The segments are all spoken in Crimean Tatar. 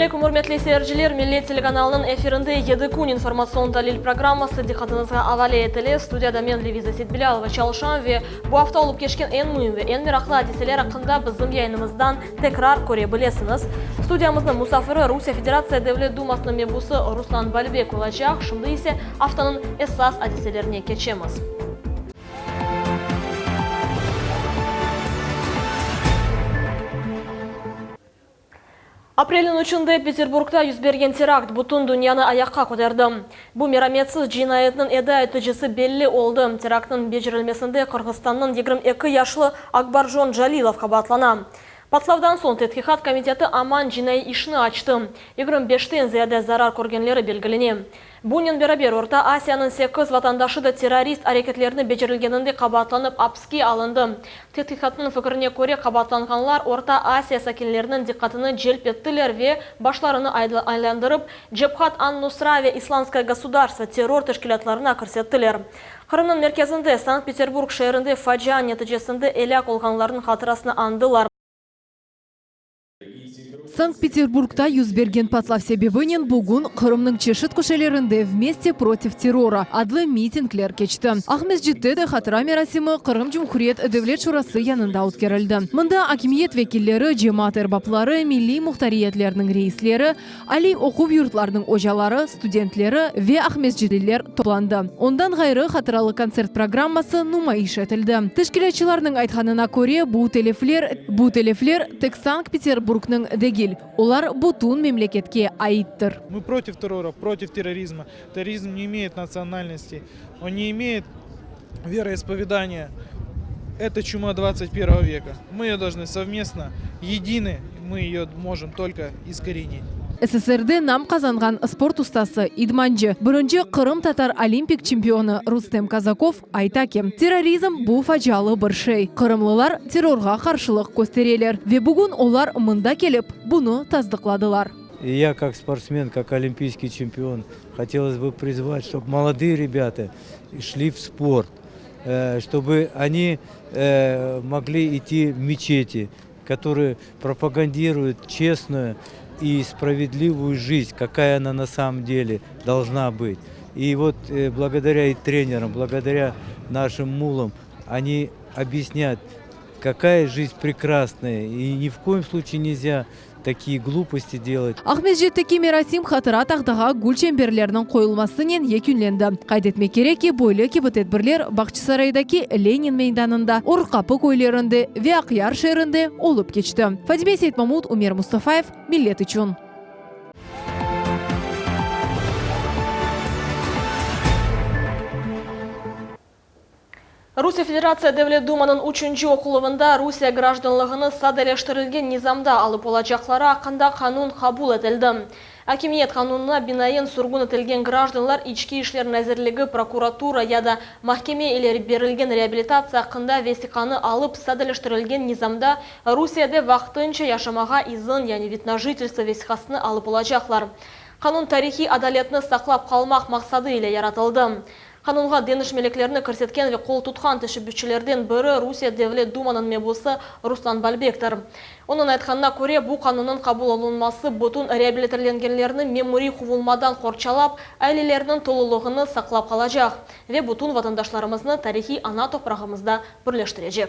Selâm aleyküm, ürmetli seyirciler! Millet telekanalınıñ efirinde Yedi kün informatsion talil programması diqqatıñızğa avale etile. Studiyada men, Leviza Seytbilâlova, çalışam ve bu afta olıp keçken eñ müim ve eñ meraqlı adiseler aqqında bizim yayınımızdan tekrar köre bilesiñiz. Studiyamıznıñ musafiri Rusiye Federatsiya Devlet Dumasınıñ mebusı Ruslan Balbek olacaq. Şimdi ise aftanıñ esas adiselerine keçemiz. Aprelniñ üçünde Peterburgda yüz bergen terakt bütün dünyanı ayaqqa köterdi. Bu merametsiz cinayetniñ eda eticisi belli oldı, teraktnıñ becerilmesinde Qırğızstannıñ 22 yaşlı Akbarjon Jalilov qabaatlana. Patlavdan soñ Tedqiqat komiteti aman cinaiy işni açtı. 25-ten ziyade zarar körgenleri belgilene. Bunen beraber, Orta Asiyanıñ sekiz vatandaşı da terrorist areketlerini becerilgeninde qabaatlanıp apske alındı. Tedqiqatnıñ fikrine köre, qabaatlanğanlar Orta Asiya sakinleriniñ diqqatını celp ettiler ve başlarını aylandırıp, Cebhat an-Nusra ve İslamskoye gosudarstvo terror teşkilâtlarına kirsettiler. Qırımnıñ merkezinde, Sankt-Peterburg şeerinde facia neticesinde elâk olğanlarnıñ hatırasını añdılar. Sankt-Peterburgda yüz bergen patlav sebebinen bugün Qırımnıñ çeşit köşelerinde Vmeste protiv terrora adlı mitingler keçti. Aqmescitte de hatıra merasimi Qırım Cumhuriyet Devlet Şurası yanında ötkerildi. Mında akimiyet vekilleri, cemaat erbapları, milliy muhtariyetlerniñ reisleri, Aliy oquv yurtlarınıñ ocaları, studentleri ve aqmescitliler toplandı. Ondan ğayrı, hatıralı kontsert programması numayış etildi. Teşkilâtçılarnıñ aytqanına köre, bu telefler, bu telefler tek Sankt-Peterburgnıñ degil, olar bütün memleketke aittir. Мы против террора, против терроризма. Терроризм не имеет национальности, он не имеет вероисповедания. Это чума 21 века. Мы ее должны совместно, едины, мы ее можем только искоренить. SSRde nam qazanğan sport ustası, idmancı, birinci qırımtatar olimpik çempionı Rustem Kazakov ayta ki, terrorizm bu facialı bir şey. Qırımlılar terrorğa qarşılıq köstereler ve bugün olar mında kelip, bunı tasdıqladılar. И я как спортсмен, как олимпийский чемпион, хотелось бы призвать, чтоб молодые ребята шли в спорт, чтобы они могли идти в мечети, которые пропагандируют честную и справедливую жизнь, какая она на самом деле должна быть. И вот благодаря и тренерам, благодаря нашим мулам, они объяснят, какая жизнь прекрасная, и ни в коем случае нельзя такие глупости делать. Aqmescitteki merasim hatıra tahtağa gül çemberlerniñ qoyulmasınen yekünlendi. Qayd etmek kerek ki, böyle kibi tedbirler Bağçasaraydaki Lenin meydanında, Orqapı köylerinde ve Aqyar şeerinde olıp keçti. Fadime Seytmamut, Ümer Mustafayev, Millet içün. Rusiye Federatsiya Devlet Dumanıñ üçünci oquluvında Rusiye grajdanlığını sadeleştirilgen nizamda alıp olacaqları aqqında qanun qabul etildi. Akimiyet qanunına binaen sürgün etilgen grajdanlar İçki işler nazirligi, prokuratura ya da mahkeme ile berilgen reabilitatsiya aqqında vesiqanı alıp sadeleştirilgen nizamda Rusiyede vaqtınca yaşamağa izin yani vid na jitelstvo vesiqasını alıp olacaqlar. Qanun tarihiy adaletni saqlap qalmaq maqsadı ile yaratıldı. Qanunğa deñişmeliklerni kirsetken ve qol tutqan teşebbüsçilerden biri Rusiye Devlet Dumanıñ mebusı Ruslan Balbektir. Onıñ aytqanına köre, bu qanunnıñ qabul olunması bütün reabilitirlengenlerni memuriy quvulmadan qorçalap, ailelerniñ tolulığını saqlap qalacaq ve bütün vatandaşlarımıznı tarihiy ana toprağımızda birleştirecek.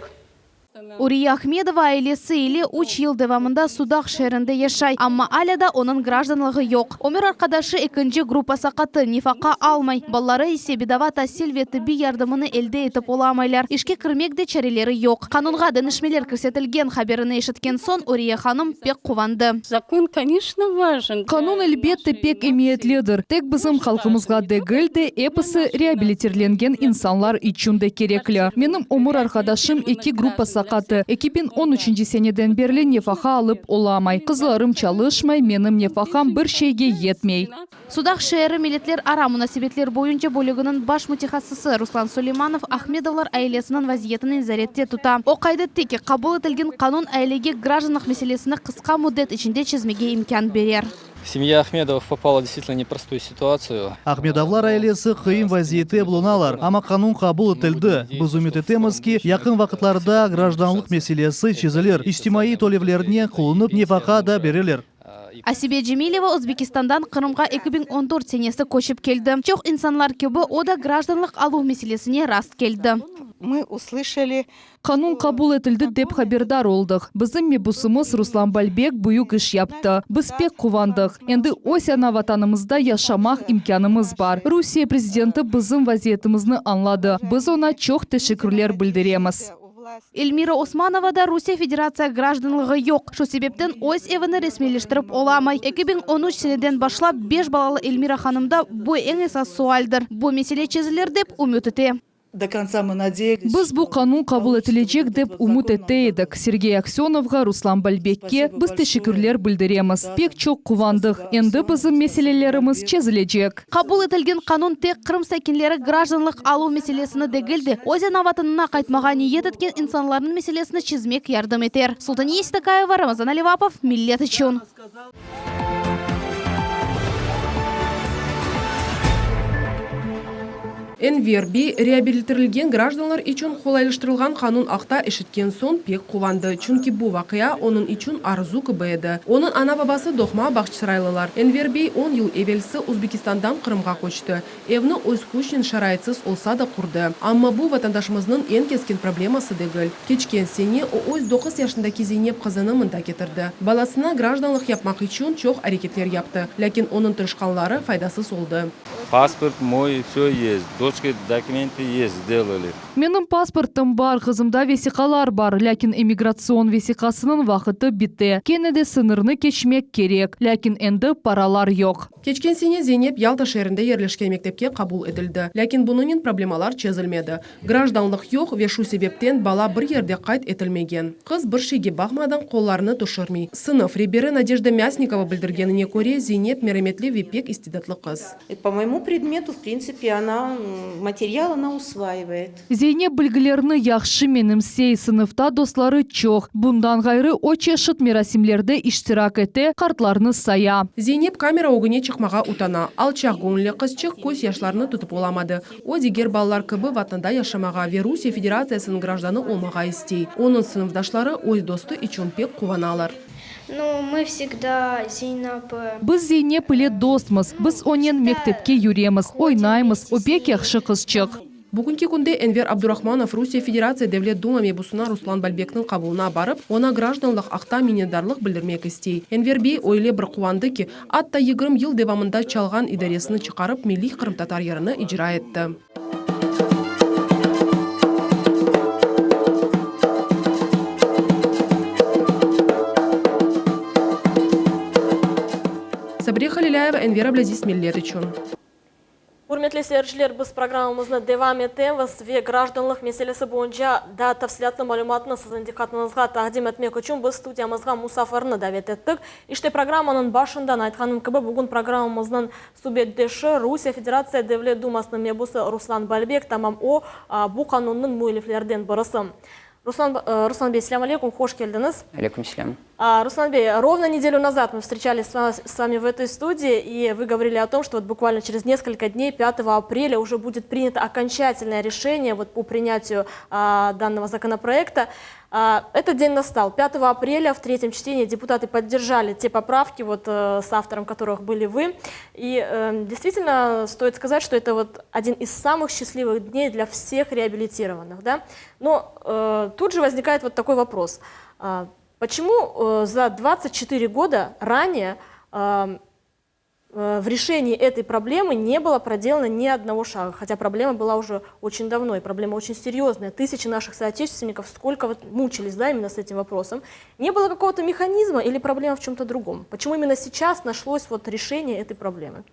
Uriye Ahmedova ailesi ile üç yıl devamında Sudaq şeerinde yaşay, amma alâ da onıñ grajdanlığı yoq. Ömür arqadaşı ekinci gruppa saqatı, nefaqa almay, balaları ise bedava tasil ve tibbiy yardımını elde etip olamaylar, işke kirmek de çareleri yoq. Qanunğa deñişmeler kirsetilgen haberini eşitken soñ Uriye hanım pek quvandı. Zakon, koneçno, vajen. Qanun, elbette, pek emiyetlidir. Tek bizim halqımızğa degil de, episi reabilitirlengen insanlar içün de kerekli. Menim ömür arqadaşım eki gruppa saqatı, 2013 seneden berli nefaqa alıp olamay. Qızlarım çalışmay, menim nefaqam bir şeyge yetmey. Sudaq şeeri milletlerara munasebetler boyunca bölüginiñ baş mütehassısı Ruslan Suleymanov Ahmedovlar ailesiniñ vaziyetini nezarette tuta. O qayd etti ki, qabul etilgen qanun ailege grajdanlıq meselesini qısqa müddet içinde çezmege imkân berer. Semya Ahmedovıh popala deystvitelno neprostuyu situatsiyu. Ahmedovlar ailesi qıyın vaziyette bulunalar, amma qanun qabul etildi. Biz ümüt etemiz ki, yaqın vaqıtlarda grajdanlıq meselesi çezilir, içtimaiy tölevlernen qulunıp, nefaqa da berilir. Asibe Cemileva Özbekistandan Qırımğa 2014 senesi köçip keldi. Çoq insanlar kibi, o da grajdanlıq aluv meselesine rast keldi. Мы услышали Qanun qabul etildi dep haberdar oldıq. Bizim mebusımız Ruslan Balbek büyük iş yaptı. Biz pek quvandıq. Endi öz ana Vatanımızda yaşamaq imkânımız bar. Rusiye prezidenti bizim vaziyetimizni añladı. Biz oña çoq teşekkürler bildiremiz. Elmira Osmanovada Rusiye Federatsiya grajdanlığı yoq, şu sebepten öz evini resmiyleştirip olamay. 2013 seneden başlap beş balalı Elmira hanımda bu eñ esas sualdir. Bu mesele çezilir dep ümüt ete. Do konca mı nadeyались. Biz bu qanun qabul etilecek dep ümüt ete edik. Sergey Aksönovğa, Ruslan Balbekke biz teşekkürler bildiremiz. Pek çoq quvandıq. Endi bizim meselelerimiz çezilecek. Qabul etilgen qanun tek Qırım sakinleri grajdanlıq aluv meselesini degil de, öz ana Vatanına qaytmağa niyet etken insanlarnıñ meselesini çezmek yardım eter. Sultaniye Seytakayeva, Ramazan Alivapov, Millet içün. Enver bey, reabilitirilgen grajdanlar içün qolaylıştırılğan qanun aqta eşitken soñ pek quvandı, çünki bu vaqia onıñ içün arzu kibi edi. Onıñ ana-babası doğma bağçasaraylılar. Enver bey on yıl evelsi Uzbekistandan Qırımğa köçti. Evni öz küçnen şaraitsiz olsa da qurdı. Amma bu vatandaşımıznıñ eñ keskin probleması degil. Keçken sene o öz doquz yaşındaki Zeynep qızını mında ketirdi. Balasına grajdanlıq yapmaq içün çoq areketler yaptı, lâkin onıñ tırışqanları faydasız oldı. Pasport moy vse est, doçke dokumentı est, sdelali. Menim pasportım bar, qızımda vesiqalar bar, lâkin emigratsion vesiqasınıñ vaqıtı bite. Kene de sıñırnı keçmek kerek, lâkin endi paralar yoq. Keçken sene Zeynep Yalta şeerinde yerleşken mektepke qabul etildi. Lâkin bunıñnen problemalar çezilmedi. Grajdanlıq yoq ve şu sebepten bala bir yerde qayd etilmegen. Qız bir şeyge baqmadan qollarını tüşürmey. Sınıf reberi Nadejda Myasnikova bildirgenine köre, Zeynep merametli ve pek istidatlı qız. Po moyemu predmetu, v printsipe, ona material ona usvaivaet. Zeynep bilgilerni yahşı menimsey, sınıfta dostları çoq. Bundan ğayrı, o çeşit merasimlerde iştirak ete, qartlarnı saya. Zeynep kamera ögüne çıqmağa utana. Alçaq göñülli qızçıq köz yaşlarını tutıp olamadı. O, diger balalar kibi Vatanda yaşamağa ve Rusiye Federatsiyasınıñ grajdanı olmağa istey. Onıñ sınıfdaşları öz dostu içün pek quvanalar. Biz Zeynep ile dostmız. Biz onen mektepke yüremiz, oynaymız, o pek yahşı qızçıq. Bugünki künde Enver Abdurahmanov Rusiye Federatsiya Devlet Duma mebusına Ruslan Balbekniñ qabulına barıp, oña grajdanlıq aqta minnetdarlıq bildirmek istey. Enver bey öyle bir quvandı ki, atta 20 yıl devamında çalğan idaresini çıqarıp milliy qırımtatar yırını icra etti. Sabriye Halilâyeva, Enver Ablâziz, Millet içün. Ürmetli seyirciler, biz programmamıznı devam etemiz ve grajdanlıq meselesi boyunca daa tafsilâtlı malümatnı siziñ diqqatıñızğa taqdim etmek içün biz studiyamızğa musafirni davet ettik. İşte, programmanıñ başından aytqanım kibi, bugün programmamıznıñ subetdeşi, Rusiye Federatsiya Devlet Dumasınıñ mebusı Ruslan Balbek, tamam o, bu qanunnıñ müelliflerden birisi. Ruslan, Ruslan bey, selâm aleyküm, hoş keldiñiz. Aleyküm selâm. Руслан Бей, ровно неделю назад мы встречались с вами в этой студии, и вы говорили о том, что вот буквально через несколько дней, 5 апреля, уже будет принято окончательное решение вот по принятию а, данного законопроекта. А, этот день настал. 5 апреля в третьем чтении депутаты поддержали те поправки, вот, э, с автором которых были вы. И э, действительно стоит сказать, что это вот один из самых счастливых дней для всех реабилитированных. Да? Но э, тут же возникает вот такой вопрос. А, почему э, за 24 года ранее э, э, в решении этой проблемы не было проделано ни одного шага, хотя проблема была уже очень давно, и проблема очень серьезная. Тысячи наших соотечественников сколько вот мучились да, именно с этим вопросом. Не было какого-то механизма или проблема в чем-то другом? Почему именно сейчас нашлось вот решение этой проблемы?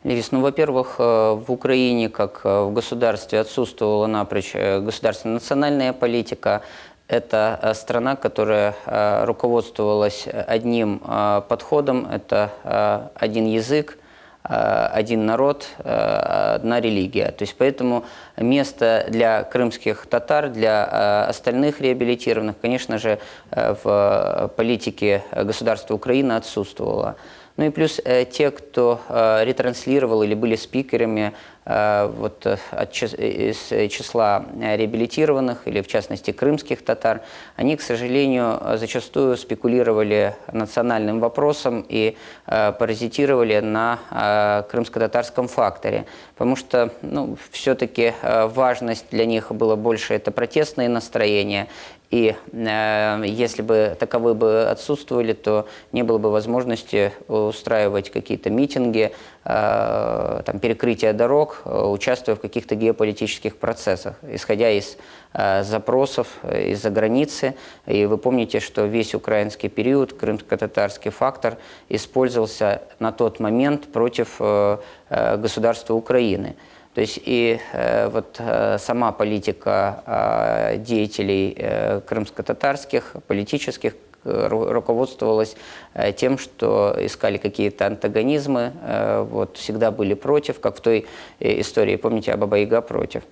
Левис, ну, во-первых, в Украине, как в государстве, отсутствовала напрочь государственная национальная политика. Это э, страна, которая э, руководствовалась одним э, подходом, это один язык, один народ, одна религия. То есть поэтому место для крымских татар, для остальных реабилитированных, конечно же, в политике государства Украины отсутствовало. Ну и плюс те, кто ретранслировал или были спикерами вот, из числа реабилитированных или, в частности, крымских татар, они, к сожалению, зачастую спекулировали национальным вопросом и паразитировали на крымско-татарском факторе. Потому что ну, все-таки важность для них было больше это протестные настроения, и э, если бы таковы бы отсутствовали, то не было бы возможности устраивать какие-то митинги, э, там, перекрытие дорог, э, участвуя в каких-то геополитических процессах, исходя из э, запросов э, из-за границы. И вы помните, что весь украинский период, крымско-татарский фактор использовался на тот момент против э, э государства Украины. То есть и э, вот э, сама политика э, деятелей э, крымско-татарских, политических, э, руководствовалась э, тем, что искали какие-то антагонизмы, э, вот, всегда были против, как в той истории, помните, а Баба-Яга против.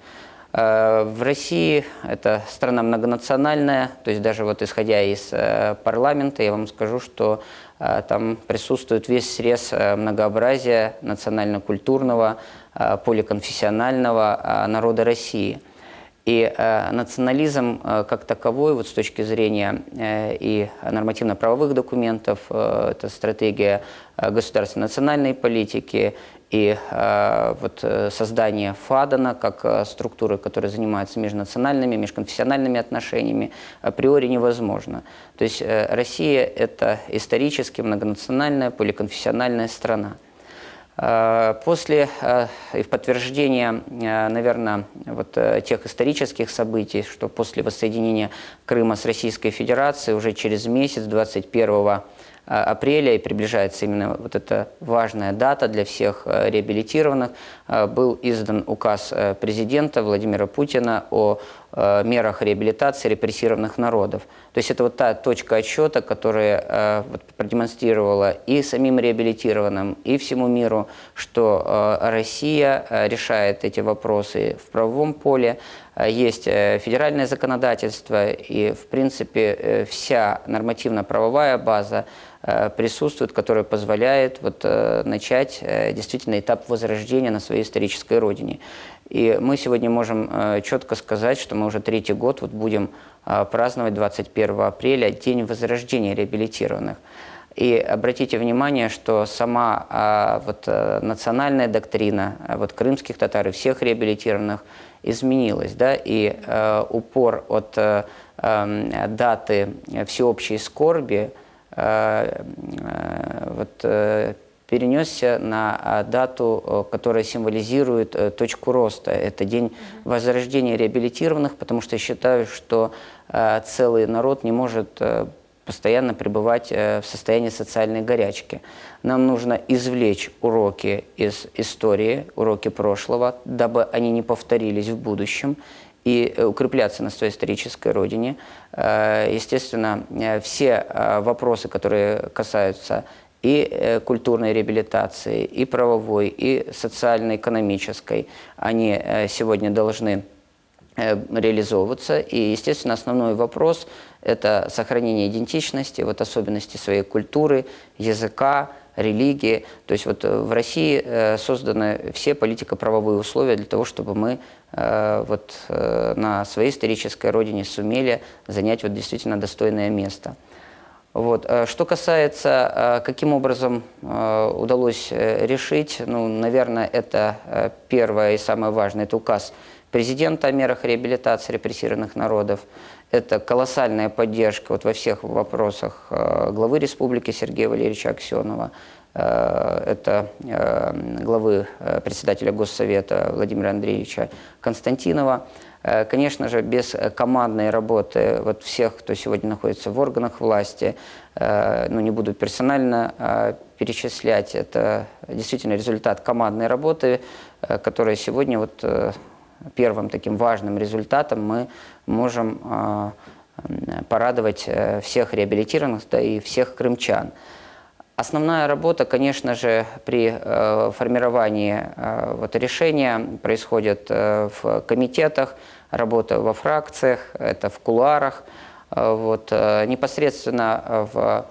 В России это страна многонациональная, то есть даже вот исходя из парламента, я вам скажу, что там присутствует весь срез многообразия национально-культурного, поликонфессионального народа России. И э, национализм э, как таковой, вот с точки зрения э, и нормативно-правовых документов, э, это стратегия государственной национальной политики, и э, вот, создание ФАДАНа как структуры, которая занимается межнациональными, межконфессиональными отношениями, априори невозможно. То есть э, Россия – это исторически многонациональная, поликонфессиональная страна. После и в подтверждение, наверное, вот тех исторических событий, что после воссоединения Крыма с Российской Федерацией уже через месяц, 21 апреля, и приближается именно вот эта важная дата для всех реабилитированных, был издан указ президента Владимира Путина о мерах реабилитации репрессированных народов. То есть это вот та точка отсчета, которая вот продемонстрировала и самим реабилитированным, и всему миру, что Россия решает эти вопросы в правовом поле, есть федеральное законодательство, и, в принципе, вся нормативно-правовая база присутствует, которая позволяет вот, начать действительно этап возрождения на своей исторической родине. И мы сегодня можем четко сказать, что мы уже третий год вот будем праздновать 21 апреля День возрождения реабилитированных. И обратите внимание, что сама а, вот, национальная доктрина вот, крымских татар и всех реабилитированных изменилась. Да? И э, упор от э, даты всеобщей скорби э, вот, э, перенесся на дату, которая символизирует точку роста. Это день возрождения реабилитированных, потому что я считаю, что целый народ не может постоянно пребывать в состоянии социальной горячки. Нам нужно извлечь уроки из истории, уроки прошлого, дабы они не повторились в будущем, и укрепляться на своей исторической родине. Естественно, все вопросы, которые касаются и культурной реабилитации, и правовой, и социально-экономической, они сегодня должны реализовываться. И, естественно, основной вопрос – это сохранение идентичности, вот особенности своей культуры, языка, религии. То есть вот в России созданы все политико-правовые условия для того, чтобы мы вот на своей исторической родине сумели занять вот действительно достойное место. Вот. Что касается, каким образом удалось решить, ну, наверное, это первое и самое важное, это указ президента о мерах реабилитации репрессированных народов. Это колоссальная поддержка вот во всех вопросах главы республики Сергея Валерьевича Аксенова, это главы председателя Госсовета Владимира Андреевича Константинова. Конечно же, без командной работы вот всех, кто сегодня находится в органах власти, ну, не буду персонально перечислять, это действительно результат командной работы, которая сегодня вот первым таким важным результатом мы можем порадовать всех реабилитированных, да и всех крымчан. Основная работа, конечно же, при э, формировании э, вот, решения происходит э, в комитетах, работа во фракциях, это в кулуарах. Вот, непосредственно в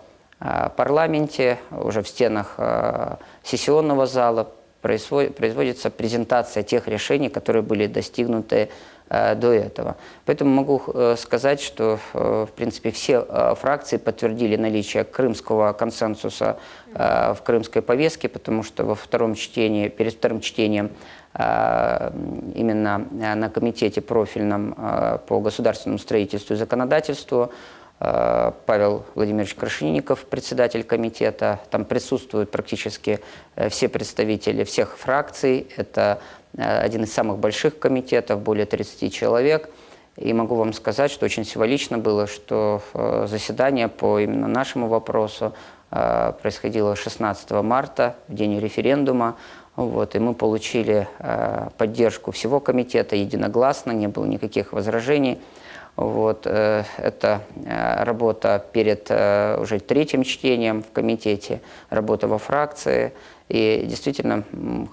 парламенте, уже в стенах сессионного зала производится презентация тех решений, которые были достигнуты до этого. Поэтому могу сказать, что, в принципе, все фракции подтвердили наличие крымского консенсуса в крымской повестке, потому что во втором чтении, перед вторым чтением именно на комитете профильном по государственному строительству и законодательству Павел Владимирович Крашенинников, председатель комитета. Там присутствуют практически все представители всех фракций. Это один из самых больших комитетов, более 30 человек. И могу вам сказать, что очень символично было, что заседание по именно нашему вопросу происходило 16 марта, в день референдума. Вот, и мы получили поддержку всего комитета единогласно, не было никаких возражений. Вот, это работа перед уже третьим чтением в комитете, работа во фракции. И действительно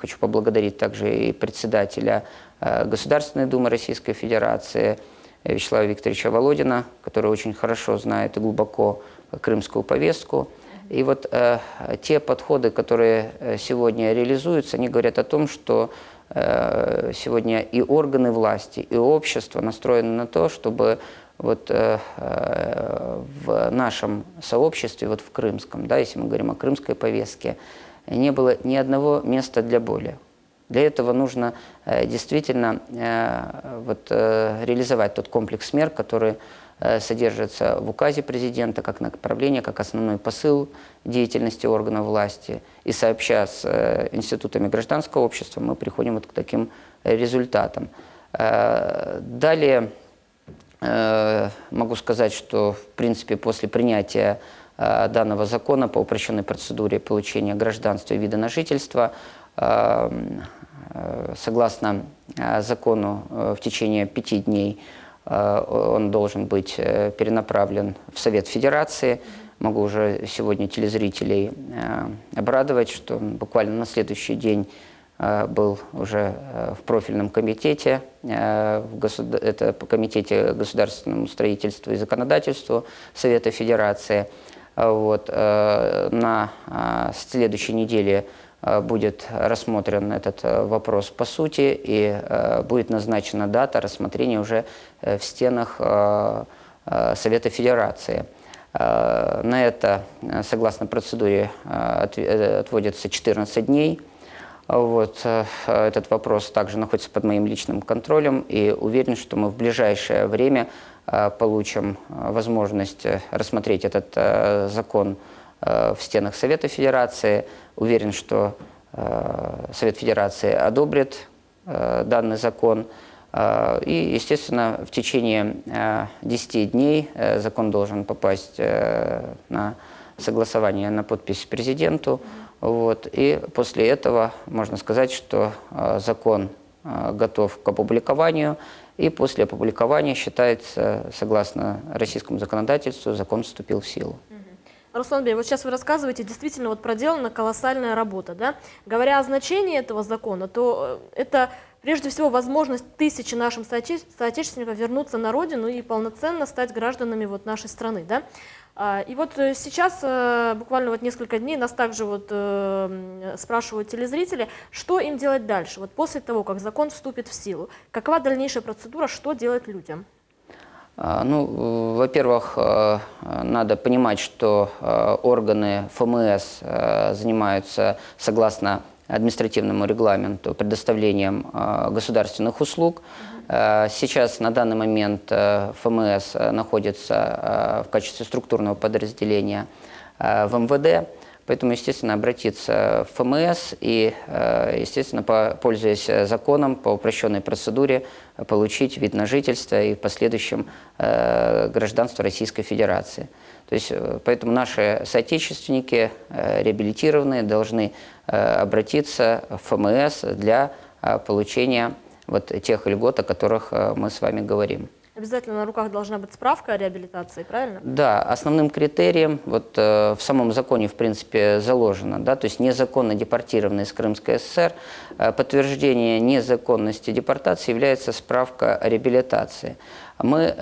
хочу поблагодарить также и председателя Государственной Думы Российской Федерации Вячеслава Викторовича Володина, который очень хорошо знает и глубоко крымскую повестку. И вот э, те подходы, которые сегодня реализуются, они говорят о том, что э, сегодня и органы власти, и общество настроены на то, чтобы вот э, в нашем сообществе, вот в крымском, да, если мы говорим о крымской повестке, не было ни одного места для боли. Для этого нужно э, действительно э, вот, э, реализовать тот комплекс мер, который содержится в указе президента как направление, как основной посыл деятельности органов власти. И сообща с институтами гражданского общества мы приходим вот к таким результатам. Далее могу сказать, что в принципе после принятия данного закона по упрощенной процедуре получения гражданства и вида на жительство, согласно закону, в течение 5 дней он должен быть перенаправлен в Совет Федерации. Могу уже сегодня телезрителей обрадовать, что буквально на следующий день был уже в профильном комитете, в государ... это по комитете государственному строительству и законодательству Совета Федерации. Вот. На следующей неделе будет рассмотрен этот вопрос по сути и будет назначена дата рассмотрения уже в стенах Совета Федерации. На это, согласно процедуре, отводится 14 дней. Вот. Этот вопрос также находится под моим личным контролем и уверен, что мы в ближайшее время получим возможность рассмотреть этот закон в стенах Совета Федерации. Уверен, что Совет Федерации одобрит данный закон. И, естественно, в течение 10 дней закон должен попасть на согласование, на подпись президенту. Вот. И после этого можно сказать, что закон готов к опубликованию. И после опубликования считается, согласно российскому законодательству, закон вступил в силу. Руслан Бей, вот сейчас вы рассказываете, действительно вот проделана колоссальная работа, да? Говоря о значении этого закона, то это прежде всего возможность тысячи нашим соотечественникам вернуться на родину и полноценно стать гражданами вот нашей страны, да? И вот сейчас, буквально вот несколько дней, нас также вот спрашивают телезрители, что им делать дальше, вот после того, как закон вступит в силу. Какова дальнейшая процедура, что делать людям? Ну, во-первых, надо понимать, что органы ФМС занимаются, согласно административному регламенту, предоставлением государственных услуг. Сейчас на данный момент ФМС находится в качестве структурного подразделения в МВД, поэтому, естественно, обратиться в ФМС и, естественно, пользуясь законом по упрощенной процедуре, получить вид на жительство и в последующем гражданство Российской Федерации. То есть, поэтому наши соотечественники, реабилитированные, должны обратиться в ФМС для получения вот тех льгот, о которых мы с вами говорим. Обязательно на руках должна быть справка о реабилитации, правильно? Да, основным критерием вот, в самом законе, в принципе, заложено, да, то есть незаконно депортированные из Крымской ССР, подтверждение незаконности депортации является справка о реабилитации. Мы,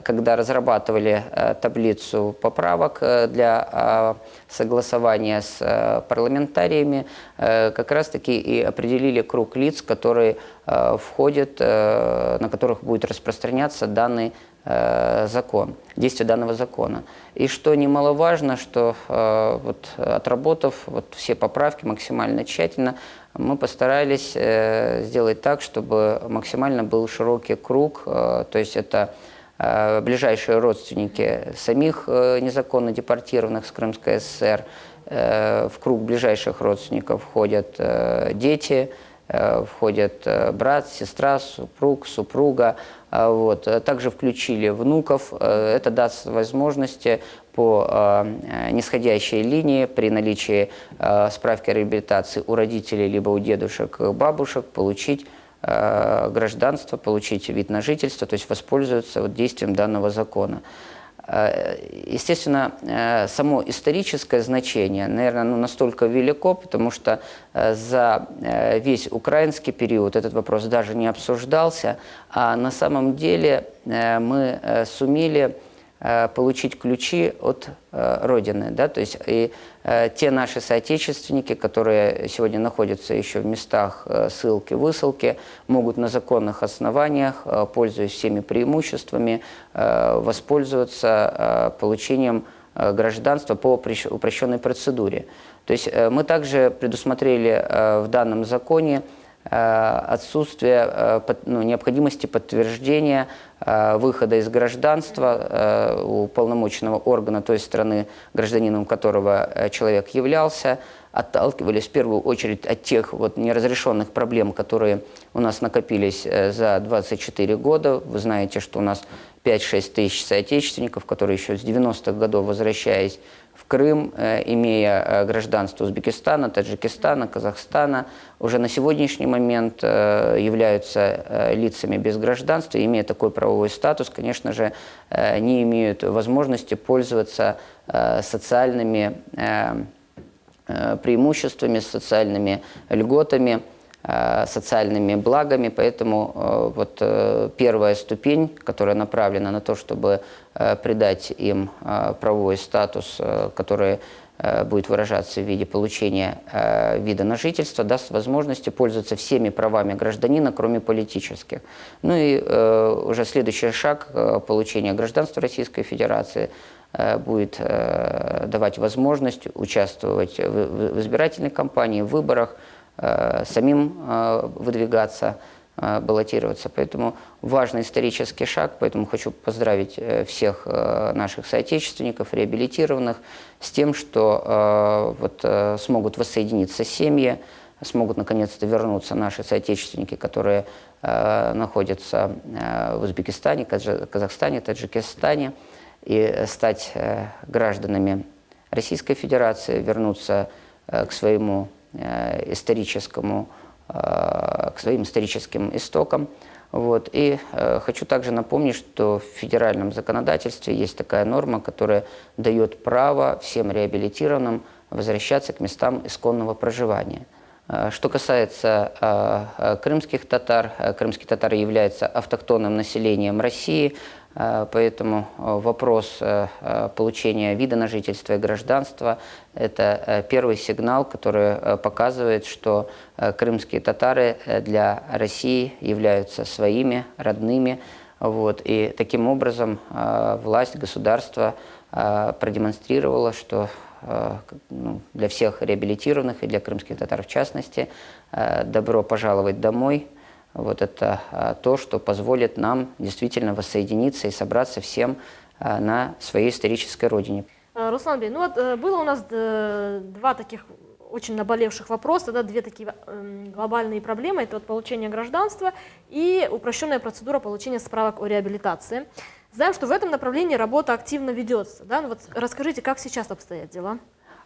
когда разрабатывали таблицу поправок для согласования с парламентариями, как раз-таки и определили круг лиц, которые входят, на которых будет распространяться данный закон, действие данного закона. И что немаловажно, что вот, отработав вот все поправки максимально тщательно, мы постарались сделать так, чтобы максимально был широкий круг, то есть это ближайшие родственники самих незаконно депортированных с Крымской ССР, в круг ближайших родственников входят дети, входят брат, сестра, супруг, супруга. Вот. Также включили внуков. Это даст возможности по нисходящей линии при наличии справки о реабилитации у родителей либо у дедушек, бабушек получить гражданство, получить вид на жительство, то есть воспользоваться вот действием данного закона. Естественно, само историческое значение, наверное, ну, настолько велико, потому что за весь украинский период этот вопрос даже не обсуждался, а на самом деле мы сумели получить ключи от Родины. Да? То есть и те наши соотечественники, которые сегодня находятся еще в местах ссылки, высылки, могут на законных основаниях, пользуясь всеми преимуществами, воспользоваться получением гражданства по упрощенной процедуре. То есть мы также предусмотрели в данном законе отсутствие ну, необходимости подтверждения выхода из гражданства у уполномоченного органа той страны, гражданином которого человек являлся, отталкивались в первую очередь от тех вот неразрешенных проблем, которые у нас накопились за 24 года. Вы знаете, что у нас 5-6 тысяч соотечественников, которые еще с 90-х годов, возвращаясь в Крым, имея гражданство Узбекистана, Таджикистана, Казахстана, уже на сегодняшний момент являются лицами без гражданства, имея такой правовой статус, конечно же, не имеют возможности пользоваться социальными преимуществами, социальными льготами, социальными благами. Поэтому вот первая ступень, которая направлена на то, чтобы придать им правовой статус, который будет выражаться в виде получения вида на жительство, даст возможности пользоваться всеми правами гражданина, кроме политических. Ну и уже следующий шаг получения гражданства Российской Федерации будет давать возможность участвовать в избирательной кампании, в выборах, самим выдвигаться, баллотироваться. Поэтому важный исторический шаг, поэтому хочу поздравить всех наших соотечественников, реабилитированных, с тем, что вот, смогут воссоединиться семьи, смогут наконец-то вернуться наши соотечественники, которые находятся в Узбекистане, Казахстане, Таджикистане, и стать гражданами Российской Федерации, вернуться к своему историческому, к своим историческим истокам. Вот. И хочу также напомнить, что в федеральном законодательстве есть такая норма, которая дает право всем реабилитированным возвращаться к местам исконного проживания. Что касается крымских татар, крымские татары являются автохтонным населением России, поэтому вопрос получения вида на жительство и гражданства – это первый сигнал, который показывает, что крымские татары для России являются своими, родными. Вот. И таким образом власть, государство продемонстрировало, что ну, для всех реабилитированных и для крымских татар в частности, добро пожаловать домой. Вот это то, что позволит нам действительно воссоединиться и собраться всем на своей исторической родине. Руслан Бей, ну вот было у нас два таких очень наболевших вопроса, да, две такие глобальные проблемы. Это вот получение гражданства и упрощенная процедура получения справок о реабилитации. Знаем, что в этом направлении работа активно ведется. Да? Ну вот расскажите, как сейчас обстоят дела?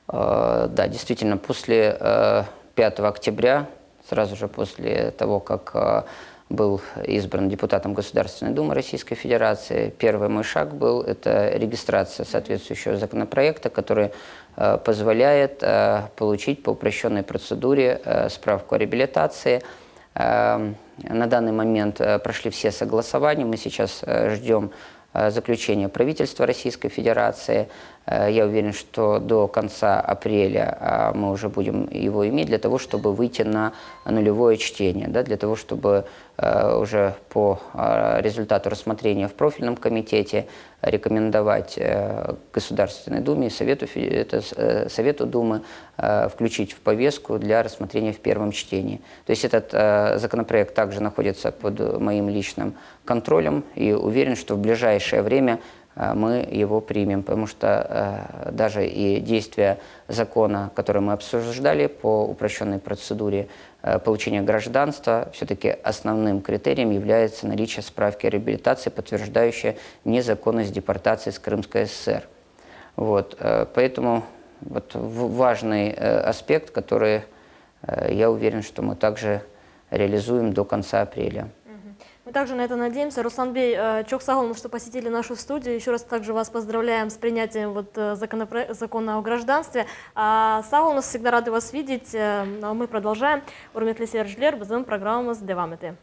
Да, действительно, после 5 октября, сразу же после того, как был избран депутатом Государственной Думы Российской Федерации, первый мой шаг был – это регистрация соответствующего законопроекта, который позволяет получить по упрощенной процедуре справку о реабилитации. На данный момент прошли все согласования. Мы сейчас ждем заключения правительства Российской Федерации. Я уверен, что до конца апреля мы уже будем его иметь для того, чтобы выйти на нулевое чтение, да, для того, чтобы уже по результату рассмотрения в профильном комитете рекомендовать Государственной Думе и Совету, это, Совету Думы включить в повестку для рассмотрения в первом чтении. То есть этот законопроект также находится под моим личным контролем и уверен, что в ближайшее время мы его примем, потому что даже и действия закона, который мы обсуждали по упрощенной процедуре получения гражданства, все-таки основным критерием является наличие справки о реабилитации, подтверждающей незаконность депортации с Крымской ССР. Вот, поэтому вот важный аспект, который, я уверен, что мы также реализуем до конца апреля. Мы также на это надеемся. Руслан Бей, çoq sağ oluñ, что посетили нашу студию. Еще раз также вас поздравляем с принятием вот закона о гражданстве. Sağ oluñ, всегда рады вас видеть. А мы продолжаем. Ürmetli seyirciler, bizim programmamız devam ete.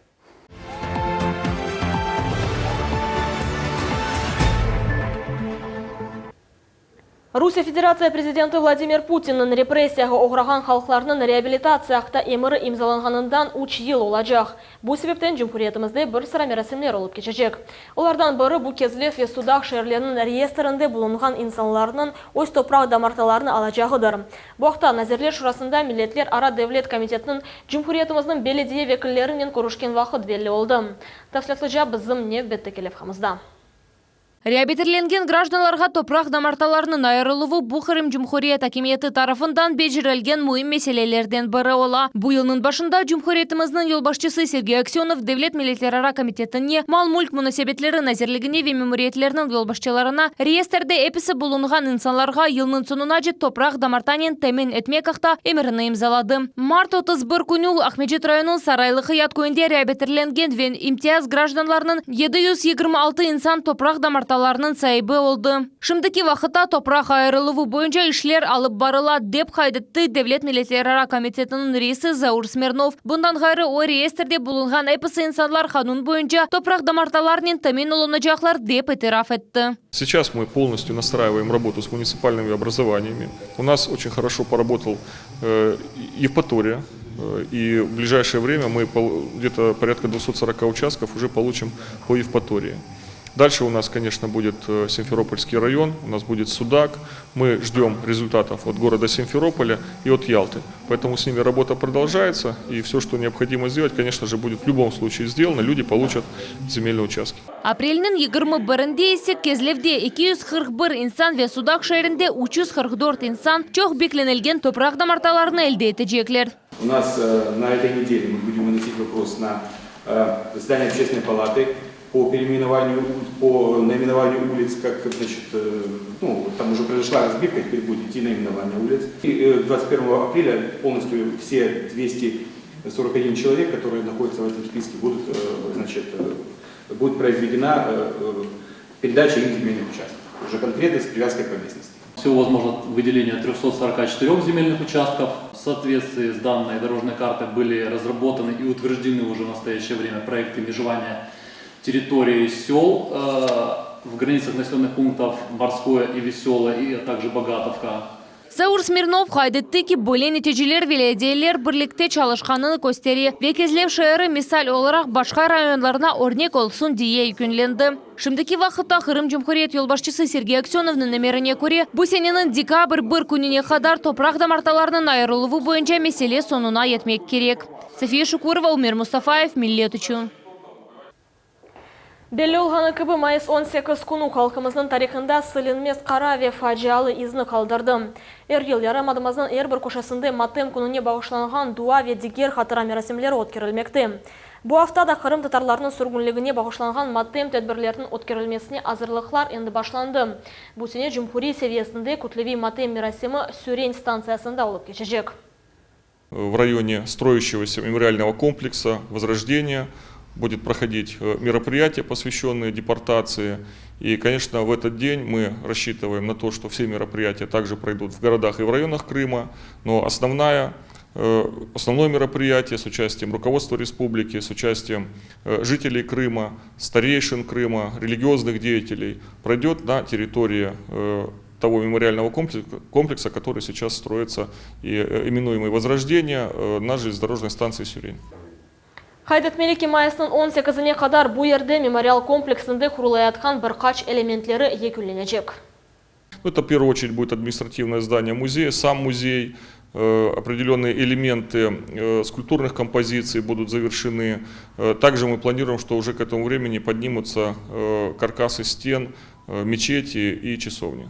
Rusiye Federatsiya prezidenti Vladimir Putinniñ repressiyağa oğrağan halqlarnıñ reabilitatsiya aqta emiri imzalanğanından üç yıl olacaq. Bu sebepten cumhuriyetimizde bir sıra merasimler olıp keçecek. Olardan biri bu Kezlev ve Sudaq şeerleriniñ reyestrinde bulunğan insanlarnıñ öz topraq damartılarını alacağıdır. Bu aqta Nazirler Şurasında Milletlerara devlet komitetiniñ cumhuriyetimizniñ belediye vekillerinen körüşken vaqıt belli oldı. Tafsilâtlıca bizim nevbetteki levhamızda. Reabilitirlengen grajdanlarğa topraq damartalarınıñ ayırıluvı bu Qırım Cumhuriyet akimiyeti tarafından becerilgen müim meselelerden biri ola. Bu yılnıñ başında cumhuriyetimizniñ yolbaşçısı Sergey Aksönov Devlet milletlerara komitetine, Mal-mülk munasebetleri nazirligine ve memuriyetlerniñ yolbaşçılarına reyestrde episi bulunğan insanlarğa yılnıñ soñunace topraq damartanen temin etmek aqta emirini imzaladı. Mart 31 künü Aqmescit rayonınıñ Saraylı Qıyat köyünde reabilitirlengen ve imtiyaz grajdanlarınıñ 726 insan topraq damartalarınıñ saibi oldı. Şimdiki vaqıtta topraq ayırıluvı boyunca işler alıp barıla, dep qayd etti Devlet milletlerara komitetiniñ reisi Zaur Smirnov. Bundan ğayrı, o, reyestrde bulunğan episi insanlar qanun boyunca topraq damartalarnen temin olunacaqlar, dep itiraf etti. Сейчас мы полностью настраиваем работу с муниципальными образованиями. У нас очень хорошо поработал Евпатория. И в ближайшее время мы где-то порядка 240 участков уже получим по Евпатории. Дальше у нас, конечно, будет Симферопольский район, у нас будет Судак. Мы ждем результатов от города Симферополя и от Ялты. Поэтому с ними работа продолжается, и все, что необходимо сделать, конечно же, будет в любом случае сделано. Люди получат земельные участки. Aprelniñ 21-nde ise Kezlevde 241 insan ve Sudaq şeerinde 344 insan çoq beklenilgen topraq damartalarını elde etecekler. У нас на этой неделе мы будем выносить вопрос на заседание Общественной палаты по переименованию, по наименованию улиц, как, значит, ну, там уже произошла разбивка, теперь будет идти наименование улиц. И 21 апреля полностью все 241 человек, которые находятся в этом списке, будут, значит, будет произведена передача им земельных участков, уже конкретно с привязкой по местности. Всего возможно выделение 344 земельных участков. В соответствии с данной дорожной картой были разработаны и утверждены уже в настоящее время проекты межевания территории сел в границах населенных пунктов Морское и Веселое, и также Богатовка. Zaur Smirnov qayd etti ki, böyle neticeler belediyeler birlikte çalışqanını köstere ve Kezlev şeeri misal olaraq başqa rayonlarına örnek olsun diye yekünlendi. Şimdiki vaqıtta Qırım Cumhuriyet yolbaşçısı Sergey Aksönovnıñ emirine köre, bu seneniñ dekabr bir kününe qadar topraq damartalarınıñ ayırıluvı boyunca mesele soñuna yetmek kerek. Safiye Şukurova, Umer Mustafayev, Millet içün. Belli olğanı kibi, mayıs 18 künü halqımıznıñ tarihında silinmez qara ve facialı izni qaldırdı. Er yıl yarımadamıznıñ er bir köşesinde matem kününe bağışlanğan dua ve diger hatıra merasimleri ötkerilmekte. Bu afta da qırımtatarlarnıñ sürgünligine bağışlanğan matem tedbirleriniñ ötkerilmesine azırlıqlar endi başlandı. Bu sene cumhuriy seviyesinde kütleviy matem merasimi Süren stantsiyasında olıp keçecek. В районе строящегося мемориального комплекса Возрождения будет проходить мероприятие, посвященное депортации. И, конечно, в этот день мы рассчитываем на то, что все мероприятия также пройдут в городах и в районах Крыма, но основная. Основное мероприятие с участием руководства республики, с участием жителей Крыма, старейшин Крыма, религиозных деятелей пройдет на территории того мемориального комплекса, который сейчас строится и именуемый Возрождение на железнодорожной станции Сюрень. Qayd etmeli ki, mayısnıñ 18-ine qadar bu yerde memorial kompleksinde qurulayatqan bir qaç elementleri yekünlenecek. Это в первую очередь будет административное здание музея, сам музей, определенные элементы скульптурных композиций будут завершены. Также мы планируем, что уже к этому времени поднимутся каркасы стен, мечети и часовни.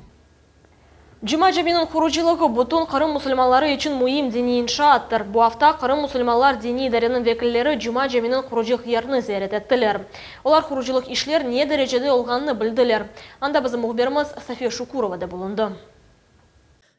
Cuma caminiñ qurucılığı bütün Qırım musulmanları içün müim diniy inşaattır. Bu afta Qırım musulmanlar diniy idareniñ vekilleri Cuma caminiñ qurucılıq yerini ziyaret ettiler. Olar qurucılıq işler ne derecede olğanını bildiler. Anda bizim mühbirimiz Safiye Şukurova da bulundı.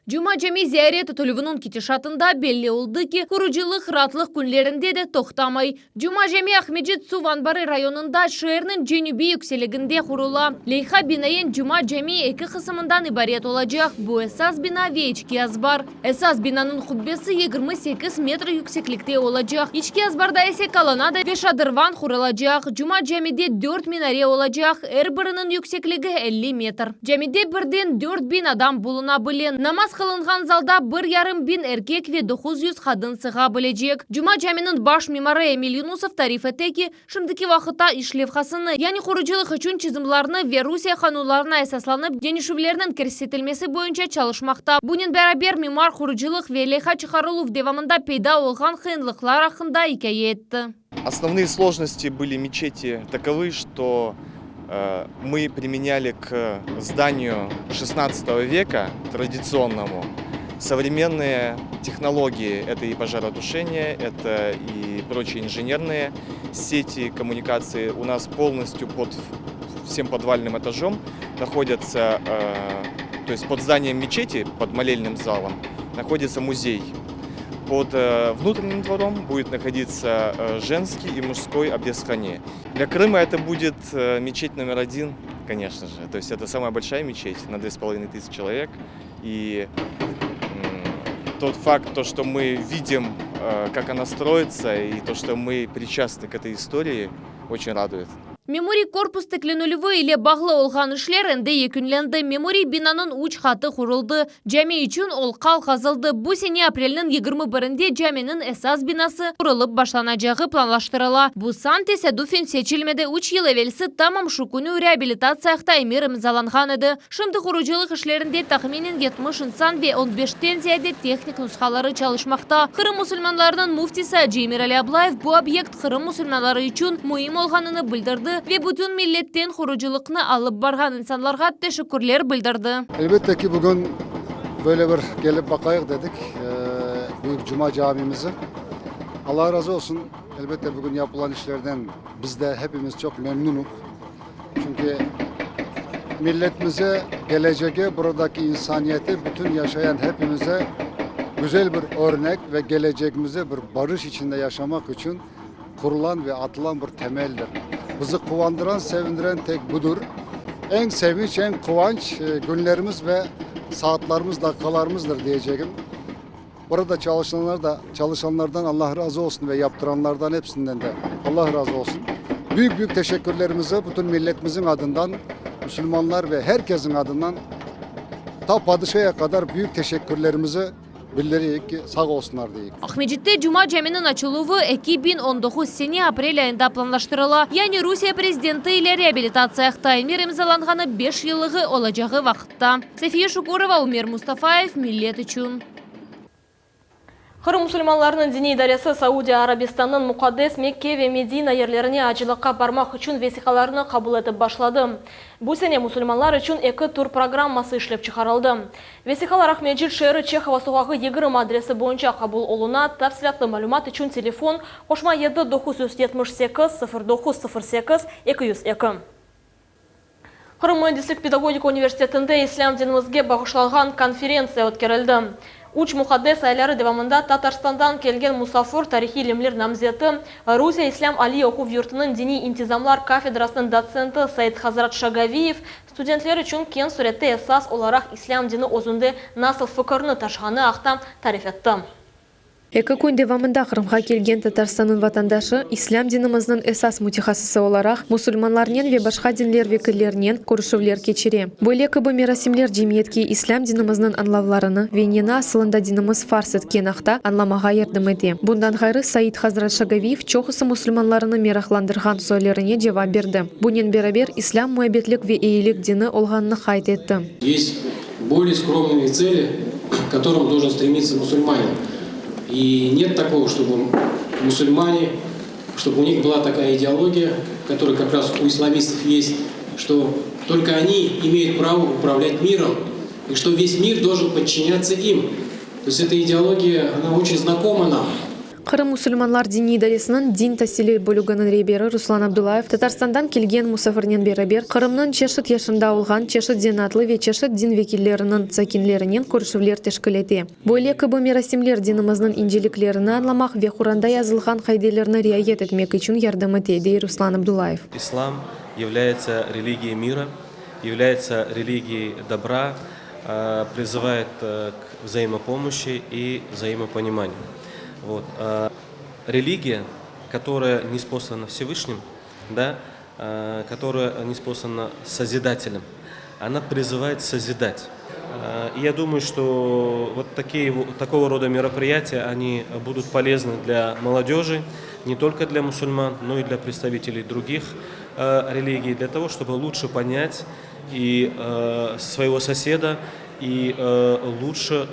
Cuma cami ziyaret etilüviniñ ketişatında belli oldı ki, qurucılıq raatlıq künlerinde de toqtamay. Cuma cami Aqmescit suv anbarı rayonında şeerniñ cenübiy yükseliginde qurula. Leyha binaen Cuma cami eki qısımından ibaret olacaq. Bu esas bina ve içki azbar. Esas binanıñ qubbesi 28 metr yükseklikte olacaq. İçki azbarda ise kolonnada ve şadırvan qurulacaq. Cuma camide dört minare olacaq, er biriniñ yüksekligi 50 metr. Camide birden 4000 adam buluna bile. Namaz qılınğan zalda bir yarım biñ erkek ve 900 qadın sığa bilecek. Cuma caminiñ baş mimarı Emil Yunusov tarif ete ki, şimdiki vaqıtta iş levhasını, yani qurucılıq içün çizimlarnı ve Rusiye qanunlarına esaslanıp deñişüvlerniñ kirsetilmesi boyunca çalışmaqta. Bunen beraber mimar qurucılıq ve leyha çıqarıluv devamında peyda olğan qıyınlıqlar aqqında ikâye etti. Основные сложности были мечети таковы, что мы применяли к зданию 16 века традиционному современные технологии. Это и пожаротушение, это и прочие инженерные сети коммуникации. У нас полностью под всем подвальным этажом находятся, то есть под зданием мечети, под молельным залом, находится музей. Под внутренним двором будет находиться женский и мужской абдестхане. Для Крыма это будет мечеть номер один, конечно же. То есть это самая большая мечеть на 2500 человек. И тот факт, то, что мы видим, как она строится, и то, что мы причастны к этой истории, очень радует. Memuriy korpus tiklenilüvi ile bağlı olğan işler endi yekünlendi. Memuriy binanıñ üç qatı quruldı. Cami içün olqal qazıldı. Bu sene aprelniñ 21-inde caminiñ esas binası qurulıp başlanacağı planlaştırıla. Bu san tesadüfen seçilmedi. Üç yıl evelsi tamam şu künü reabilitatsiya aqta emir imzalanğan edi. Şimdi qurucılıq işlerinde tahminen 70 insan ve 15-ten ziyade tehnik nushaları çalışmaqta. Qırım musulmanlarınıñ müftisi Acı Emirali Ablayev bu obyekt Qırım musulmanları içün müim olğanını bildirdi ve bütün milletten qurucılıqnı alıp barğan insanlarğa teşekkürler bildirdi. Elbette ki, bugün böyle bir kelip baqayıq dedik, büyük Cuma camimizi. Allah razı olsun, elbette, bugün yapılan işlerden biz de hepimiz çoq memnunıq. Çünki milletimize, kelecege, buradaki insaniyete, bütün yaşayan hepimize güzel bir örnek ve kelecegimize bir barış içinde yaşamaq içün qurulan ve atılan bir temeldir. Bizi quvandıran, sevindiren tek budır. Eñ sevinç, eñ quvanç künlerimiz ve saatlarımız, daqiqalarımızdır diyecegim. Burada çalışanlar da, çalışanlardan Allah razı olsun ve yaptıranlardan hepsinden de Allah razı olsun. Büyük büyük teşekkürlerimizi bütün milletimizin adından, Müslümanlar ve herkesin adından ta padişaya qadar büyük teşekkürlerimizi bildireyik ki, sağ olsunlar deyik. Aqmescitte Cuma caminiñ açıluvı 2019 sene aprel ayında planlaştırıla. Yani Rusiye prezidenti ile reabilitatsiya aqta emir imzalanğanı 5 yıllığı olacağı vaqıtta. Safiye Şukurova, Umer Mustafayev, Millet içün. Qırım musulmanlarınıñ diniy idaresi Saudiya Arabistanınıñ muqaddes Mekke ve Medina yerlerine acılıqqa barmaq içün vesiqalarnı qabul etip başladı. Bu sene musulmanlar içün eki tur programması işlep çıqarıldı. Vesiqalar Aqmescit şeeri Çehova soqağı 20 adresi boyunca qabul oluna. Tafsilâtlı malümat içün telefon, qoşma 7 978 09 08 202. Qırım müendislik pedagogika universitetinde İslâm dinimizge bağışlanğan konferentsiya ötkerildi. Üç muqaddes ayları devamında Tatarstandan kelgen musafir tarihiy ilimler namzeti, Rusiye İslâm aliy oquv yurtunıñ diniy intizamlar kafedrasınıñ dotsenti Said Hazrat Şagaviyev studentler içün keñ sürette esas olaraq İslâm dini özünde nasıl fikirni taşığanı aqta tarif etti. Eki kün devamında Qırımğa kelgen Tatarstannıñ vatandaşı, islâm dinimizniñ esas mütehassısı olaraq, musulmanlarnen ve başqa dinler vekillerinen körüşüvler keçire. Böyle kibi merasimler cemiyetke islâm dinimizniñ añlavlarını ve neni asılında dinimiz farz etken aqta añlamağa yardım ete. Bundan ğayrı, Said Hazrat Şagaviyev çoqusı musulmanlarını meraqlandırğan suallerine cevap berdi. Bunen beraber, islâm muabbetlik ve eyilik dini olğanını qayd etti. Есть более скромные цели, к которым должен стремиться мусульманин. И нет такого, чтобы мусульмане, чтобы у них была такая идеология, которая как раз у исламистов есть, что только они имеют право управлять миром, и что весь мир должен подчиняться им. То есть эта идеология, она очень знакома нам. Qırım musulmanlar diniy idaresiniñ din tasili bölüginiñ reberi Ruslan Abdullayev Tatarstandan kelgen musafirnen beraber Qırımnıñ çeşit yaşında olğan çeşit zenaatlı ve çeşit din vekilleriniñ sakinlerinen körüşüvler teşkil ete. Böyle kibi merasimler dinimizniñ inceliklerini añlamaq ve Quranda yazılğan qaidelerni riayet etmek içün yardım ete, dey Ruslan Abdullayev. İslam является религией мира, является религией добра, призывает к взаимопомощи и взаимопониманию. Вот. Религия, которая ниспослана Всевышним, да, которая ниспослана Созидателем, она призывает созидать. И я думаю, что вот такие, такого рода мероприятия, они будут полезны для молодежи, не только для мусульман, но и для представителей других религий, для того, чтобы лучше понять и своего соседа, и лучше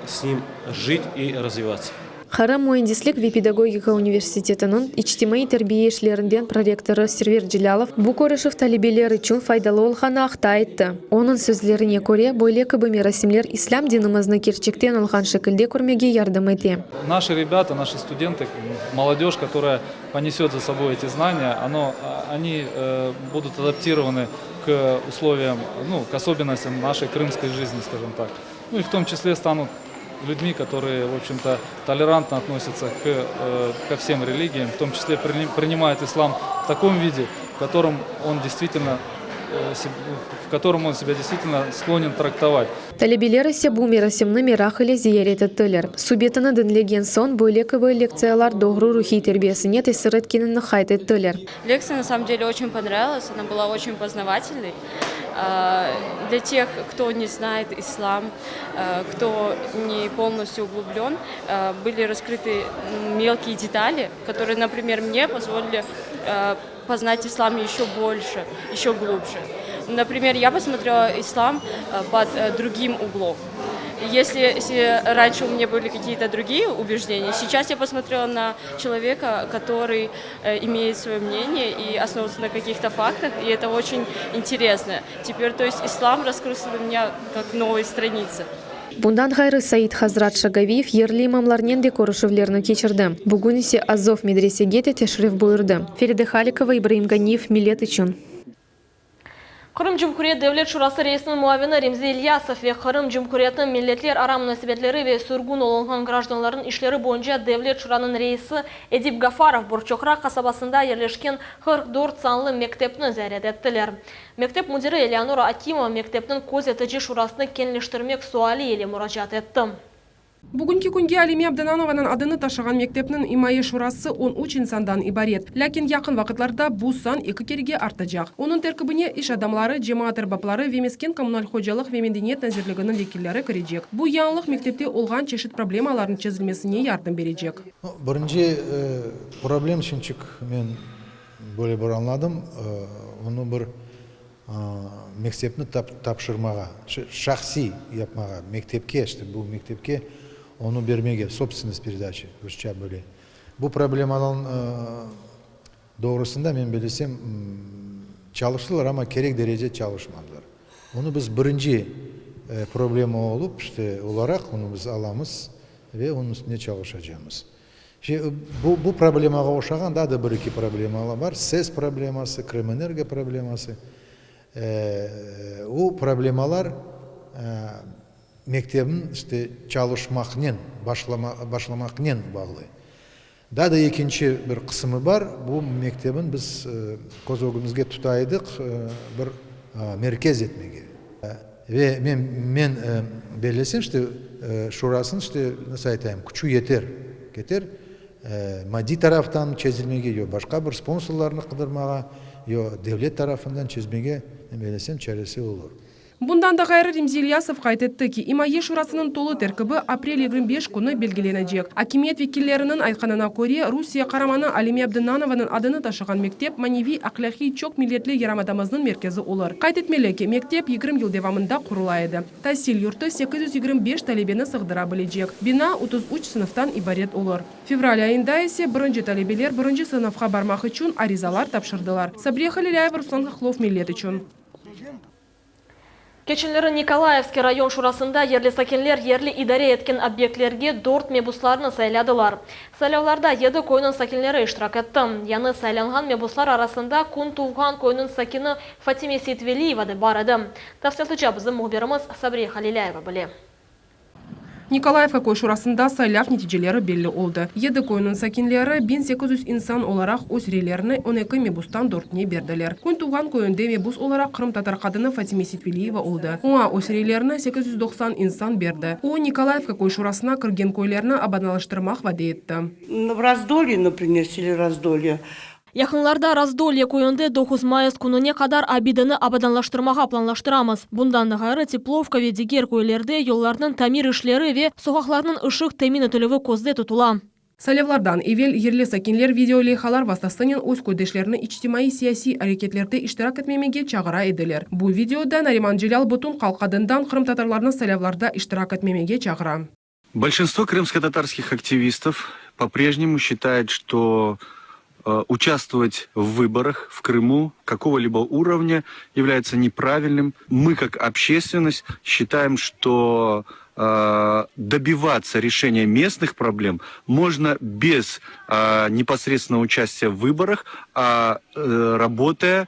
с ним жить и развиваться. Qırım müendislik ve pedagogika universitetiniñ içtimaiy terbiye işlerinden prorektorı Server Celâlov bu körüşüv talebeler içün faydalı olğanı aqta ayttı. Onıñ sözlerine köre, böyle kibi merasimler islâm dinimizni kerçekten olğan şekilde körmege yardım ete. Наши ребята, наши студенты, молодежь, которая понесет за собой эти знания, оно, они будут адаптированы к условиям, ну, к особенностям нашей крымской жизни, скажем так. Ну и в том числе станут людьми, которые, в общем-то, толерантно относятся к, ко всем религиям, в том числе принимают ислам в таком виде, в котором он действительно в котором он себя действительно склонен трактовать. Talebeler ise bu merasimni meraq ile ziyaret ettiler. Subetini diñlegen soñ, böyle kibi lektsiyalar doğru ruhiy terbiyesine tesir etkenini qayd ettiler. Лекция на самом деле очень понравилась, она была очень познавательной. Для тех, кто не знает ислам, кто не полностью углублен, были раскрыты мелкие детали, которые, например, мне позволили познать ислам еще больше, еще глубже. Например, я посмотрела ислам под другим углом. Если, если раньше у меня были какие-то другие убеждения, сейчас я посмотрела на человека, который имеет свое мнение и основывается на каких-то фактах, и это очень интересно. Теперь, то есть, ислам раскрылся для меня как новая страница. Bundan ğayrı Said Hazrat Şagaviyev yerli imamlarnen de körüşüvlerni keçirdi. Bugün ise Azov medresege de teşrif buyurdı. Feride Halikova, İbraim Ganiyev, Millet içün. Qırım Cumhuriyet Devlet Şurası reisiniñ muavini Remzi İlyasov ve Qırım Cumhuriyetiniñ milletlerara munasebetleri ve sürgün olunğan grajdanlarnıñ işleri boyunca Devlet Şuranıñ reisi Edip Gafarov Borçoqraq qasabasında yerleşken 44 sanlı mektepni ziyaret ettiler. Mektep müdiri Eleonora Akimova mektepniñ közetici şurasını keñleştirmek suali ile muracaat etti. Bugünki künge Alime Abdenanovanıñ adını taşığan mektepniñ imaye şurası 13 insandan ibaret. Lâkin yaqın vaqıtlarda bu san eki kerege artacaq. Onıñ terkibine iş adamları, cemaat erbapları ve mesken-kommunal hocalıq ve medeniyet nazirliginiñ vekilleri kirecek. Bu yañılıq mektepte olğan çeşit problemalarnıñ çezilmesine yardım berecek. Birinci problem şimçik men böyle bir añladım, onı bir mektepni tapşırmağa, şahsiy yapmağa, mektepke, işte bu mektepke onı bermege, sobственность peredaçi, rusça böyle. Bu problemanıñ doğrusında men bilesem, çalıştılar, amma kerek derece çalışmadılar. Onı biz birinci problema olıp, işte, olaraq onı biz alamız ve onıñ üstünde çalışacamız. Bu, bu problemağa oşağan daa da bir-eki problemalar bar, SES probleması, Krımenergo probleması. O problemalar mektebniñ işte çalışmaqnen, başlamaqnen bağlı. Daa da ekinci bir qısımı bar, bu mektebin biz köz ögümizge tuta edik bir merkez etmege. Ve men men bellesem, işte, Şurasınıñ, işte, nasıl aytayım, küçü yeter, keter maddiy taraftan çezilmege, yo başqa bir sponsorlarnı qıdırmağa, yo devlet tarafından çezmege, men bellesem, çaresi olur. Bundan da ğayrı, Remzi İlyasov qayd etti ki, İmaye şurasınıñ tolu terkibi aprel 25 künü belgilenecek. Akimiyet vekilleriniñ aytqanına köre, Rusiye qaramanı Alime Abdennanovanıñ adını taşığan mektep maneviy-ahlâqiy çoq milletli yarımadamıznıñ merkezi olur. Qayd etmeli ki, mektep 20 yıl devamında qurula edi. Tasil yurtu 825 talebeni sığdıra bilecek. Bina 33 sınıftan ibaret olur. Fevral ayında ise birinci talebeler birinci sınıfqa barmaq içün arizalar tapşırdılar. Sabriye Halilâyeva, Ruslan Hahlov, Millet içün. Keçenleri Nikolayevskiy rayon şurasında yerli sakinler yerli idare etken obyektlerge dört mebuslarnı sayladılar. Saylavlarda yedi köyniñ sakinleri iştirak etti. Yañı saylanğan mebuslar arasında Kün-Tuvğan köyüniñ sakini Fatime Seytveliyeva da bar edi. Tafsilâtlıca bizim mühbirimiz Sabriye Halilâyeva bile. Nikolayevka köy şurasında saylav neticeleri belli oldı. Yedi köyniñ sakinleri 1800 insan olaraq öz reylerini 12 mebustan dörtüne berdiler. Kün-Tuvğan köyünde mebus olaraq qırımtatar qadını Fatime Seytveliyeva oldı. Oña öz reylerini 890 insan berdi. O, Nikolayevka köy şurasına kirgen köylerni abadanlaştırmaq vade etti. V Razdolye, naprimer, sele Razdolye, Yaqınlarda Razdolye köyünde 9 mayıs kününe qadar abideni abadanlaştırmağa planlaştıramız. Bundan da ğayrı, Teplovka ve diger köylerde yollarnıñ tamir işleri ve soqaqlarnıñ ışıq temin etilüvi közde tutula. Saylavlardan evel yerli sakinler video leyhalar vastasınen öz köydeşlerini içtimaiy-siyasiy areketlerde iştirak etmemege çağıra ediler. Bu videoda Nariman Celâl bütün halq adından qırımtatarlarnı saylavlarda iştirak etmemege çağıra. Большинство крымско-татарских активистов по-прежнему считает, что э, участвовать в выборах в Крыму какого-либо уровня является неправильным. Мы, как общественность, считаем, что э, добиваться решения местных проблем можно без э, непосредственного участия в выборах, а э, работая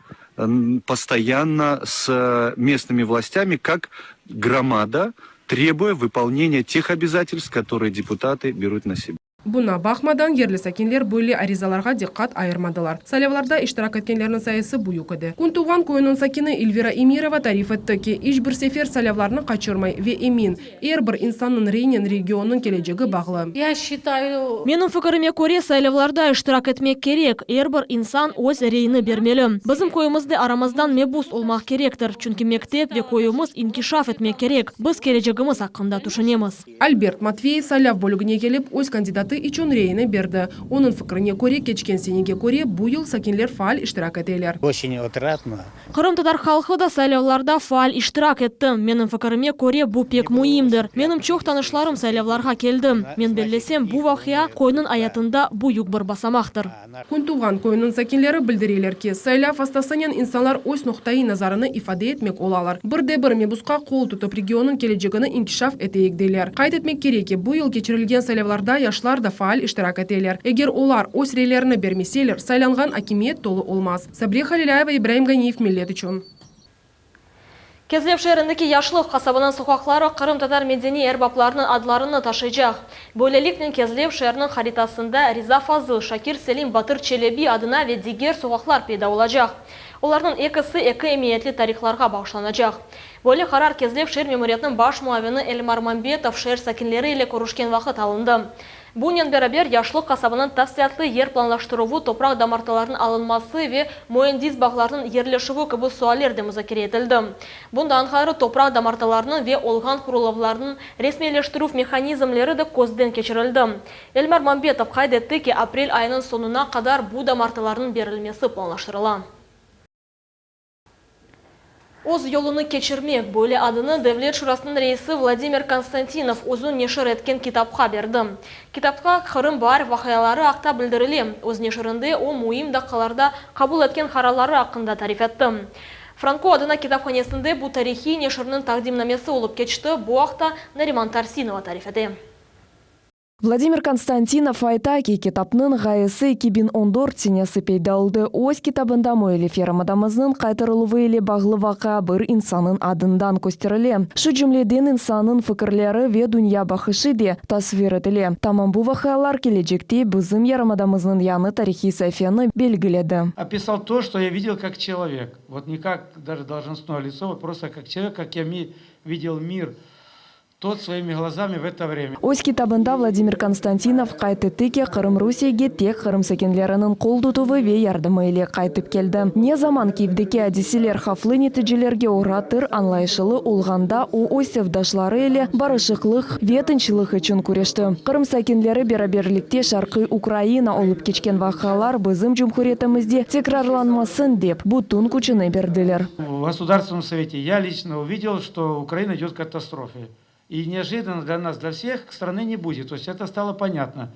постоянно с местными властями как громада, требуя выполнения тех обязательств, которые депутаты берут на себя. Buña baqmadan, yerli sakinler böyle arizalarğa diqqat ayırmadılar. Saylavlarda iştirak etkenlerniñ sayısı büyük edi. Kün-Tuvğan köyüniñ sakini Elvira Emirova tarif etti ki, iç bir sefer saylavlarnı qaçırmay ve emin, er bir insannıñ reyinen regionnıñ kelecegi bağlı. Ya şçitаю. Menim fikirime köre, saylavlarda iştirak etmek kerek, er bir insan öz reyini bermeli. Bizim köyümizde aramızdan mebus olmaq kerektir, çünki mektep ve köyümiz inkişaf etmek kerek. Biz kelecegimiz aqqında tüşünemiz. Albert Matveyev saylav bölügine kelip, öz kandidatı içün reyini berdi. Onıñ fikrine köre, keçken senege köre, bu yıl sakinler faal iştirak eteler. Oçen otradno. Qırımtatar halqı da saylavlarda faal iştirak etti. Menim fikirime köre, bu pek müimdir. Menim çoq tanışlarım saylavlarğa keldi. Men bellesem, bu vaqia köyniñ ayatında büyük bir basamaqtır. Kün-Tuvğan köyüniñ sakinleri bildireler ki, saylav vastasınen insanlar öz noqtaiy nazarını ifade etmek olalar. Bir de bir mebusqa qol tutıp, regionnıñ kelecegini inkişaf eteyik, deyler. Qayd etmek kerek ki, bu yıl keçirilgen saylavlarda yaşlar da faal iştirak eteler. Eger olar öz reylerini bermeseler, saylanğan akimiyet tolu olmaz. Sabriye Halilâyeva, İbraim Ganiyev, Millet içün. Kezlev şeerindeki Yaşlıq qasabanıñ soqaqları qırımtatar medeniy erbaplarınıñ adlarını taşıycaq. Böyleliknen Kezlev şeeriniñ haritasında Riza Fazıl, Şakir Selim, Batır Çelebi adına ve diger soqaqlar peyda olacaq. Olarnıñ ekisi eki emiyetli tarihlarğa bağışlanacaq. Böyle qarar Kezlev şeer memuriyetiniñ baş muavini Elmar Mambetov şeer sakinleri ile körüşken vaqıt alındı. Bunen beraber, Yaşlıq qasabanıñ tafsilâtlı yer planlaştıruvı, topraq damartılarınıñ alınması ve müendis bağlarınıñ yerleşüvi kibi sualler de muzakere etildi. Bundan ğayrı, topraq damartılarınıñ ve olğan qurulavlarnıñ resmiyleştirüv mehanizmleri de közden keçirildi. Elmar Mambetov qayd etti ki, aprel ayınıñ soñuna qadar bu damartılarnıñ berilmesi planlaştırıla. Öz yolunı keçirmek, böyle adını Devlet Şurasınıñ reisi Vladimir Konstantinov özü neşir etken kitapqa berdi. Kitapta Qırım baar vaqiaları aqta bildirile. Öz neşirinde o, müim daqqalarda qabul etken qararları aqqında tarif etti. Franko adına kitaphanesinde bu tarihiy neşirniñ taqdimnamesi olıp keçti, bu aqta Nariman Tarsinova tarif ete. Vladimir Konstantinov ayta ki, kitapnıñ ğayesi 2014 senesi peyda oldı. Öz kitabında müellif yarımadamıznıñ qaytarıluvı ile bağlı vaqia bir insannıñ adından kösterile. Şu cümleden insannıñ fikirleri ve dünya baqışı de tasvir etile. Tamam bu vaqialar kelecekte bizim yarımadamıznıñ yañı tarihiy saifeni belgiledi. Opisal to, что я видел как человек, вот не как даже должностное лицо, вот просто как человек, как я видел мир тот своими глазами в это время. Öz kitabında Vladimir Konstantinov qayd etti ki, Qırım Rusiyege tek Qırım sakinleriniñ qol tutuvı ve yardımı ile qaytıp keldi. Ne zaman Kyivdeki adiseler havflı neticelerge oğratır añlayışılı olğanda o öz sevdaşları ile barışıqlıq ve tınçlıq içün küreşti. Qırım sakinleri beraberlikte Şarqiy Ukraina olıp keçken vaqialar bizim cumhuriyetimizde tekrarlanmasın dep bütün küçüni berdiler. В Государственном Совете я лично увидел, что Украина идет к катастрофе. И неожиданно для нас, для всех, страны не будет. То есть это стало понятно.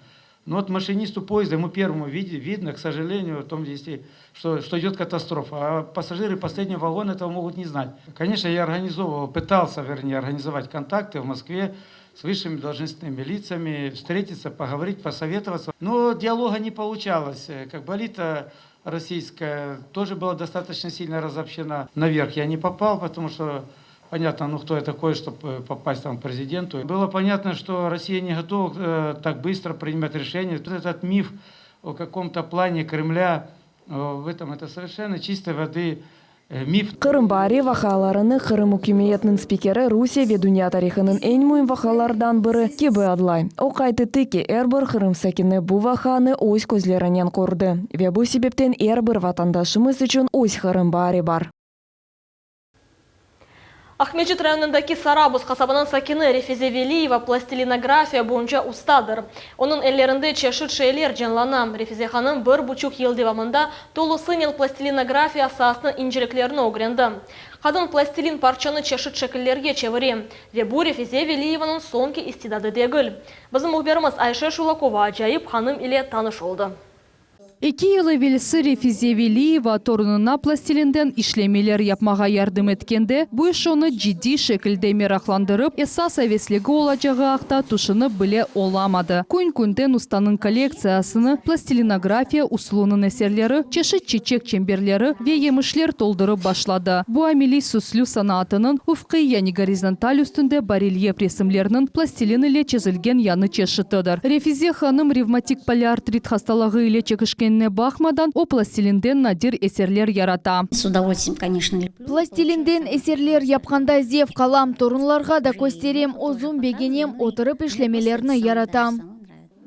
Но вот машинисту поезда, ему первому видно, к сожалению, в том, если, что, что идет катастрофа. А пассажиры последнего вагона этого могут не знать. Конечно, я организовывал, пытался, вернее, организовать контакты в Москве с высшими должностными лицами, встретиться, поговорить, посоветоваться. Но диалога не получалось. Как бы элита российская тоже была достаточно сильно разобщена. Наверх я не попал, потому что понятно, ну кто я такой, чтобы попасть там к президенту. Было понятно, что Россия не готова э, так быстро принимать решения. Вот этот миф о каком-то плане Кремля э, в этом, это совершенно чистой воды э, миф. Qırım baari vaqialarını Qırım ükümetiniñ spikeri Rusiye ve dünya tarihınıñ eñ müim vaqialardan biri kibi adlay. O qayd etti ki, er bir Qırım sakini bu vaqianı öz közlerinen kördi ve bu sebepten er bir vatandaşımız içün öz Qırım baari bar. Aqmescit rayonındaki Sarabuz qasabanıñ sakini Refize Veliyeva plastilinografiya boyunca ustadır. Onıñ ellerinde çeşit şeyler canlana. Refize hanım bir buçuq yıl devamında tolusınen plastilinografiya saasınıñ inceliklerini ögrendi. Qadın plastilin parçanı çeşit şekillerge çevire. Ve bu Refize Veliyevanıñ soñki istidadı degil. Bizim mühbirimiz Ayşe Şulakova acayip hanım ile tanış oldı. Eki yıl evelsi Refize Veliyeva torunına plastilinden işlemeler yapmağa yardım etkende, bu iş onı ciddiy şekilde meraqlandırıp, esas avesligi olacağı aqta tüşünip bile olamadı. Kün-künden ustanıñ kollektsiyasını plastilinografiya usulınıñ eserleri, çeşit çiçek çemberleri ve yemişler toldurıp başladı. Bu ameliy süslü sanaatınıñ ufqiy yani gorizontal üstünde barelyef resimlerniñ plastilin ile çezilgen yañı çeşitidir. Refize hanım revmatik poliartrit hastalığı ile çekişkenine baqmadan, o plastilinden nadir eserler yarata. S udovольствием, конечно, леплю. Plastilinden eserler yapqanda zevq alam, torunlarğa da kösterem, özüm begenem, oturıp işlemelerni yaratam.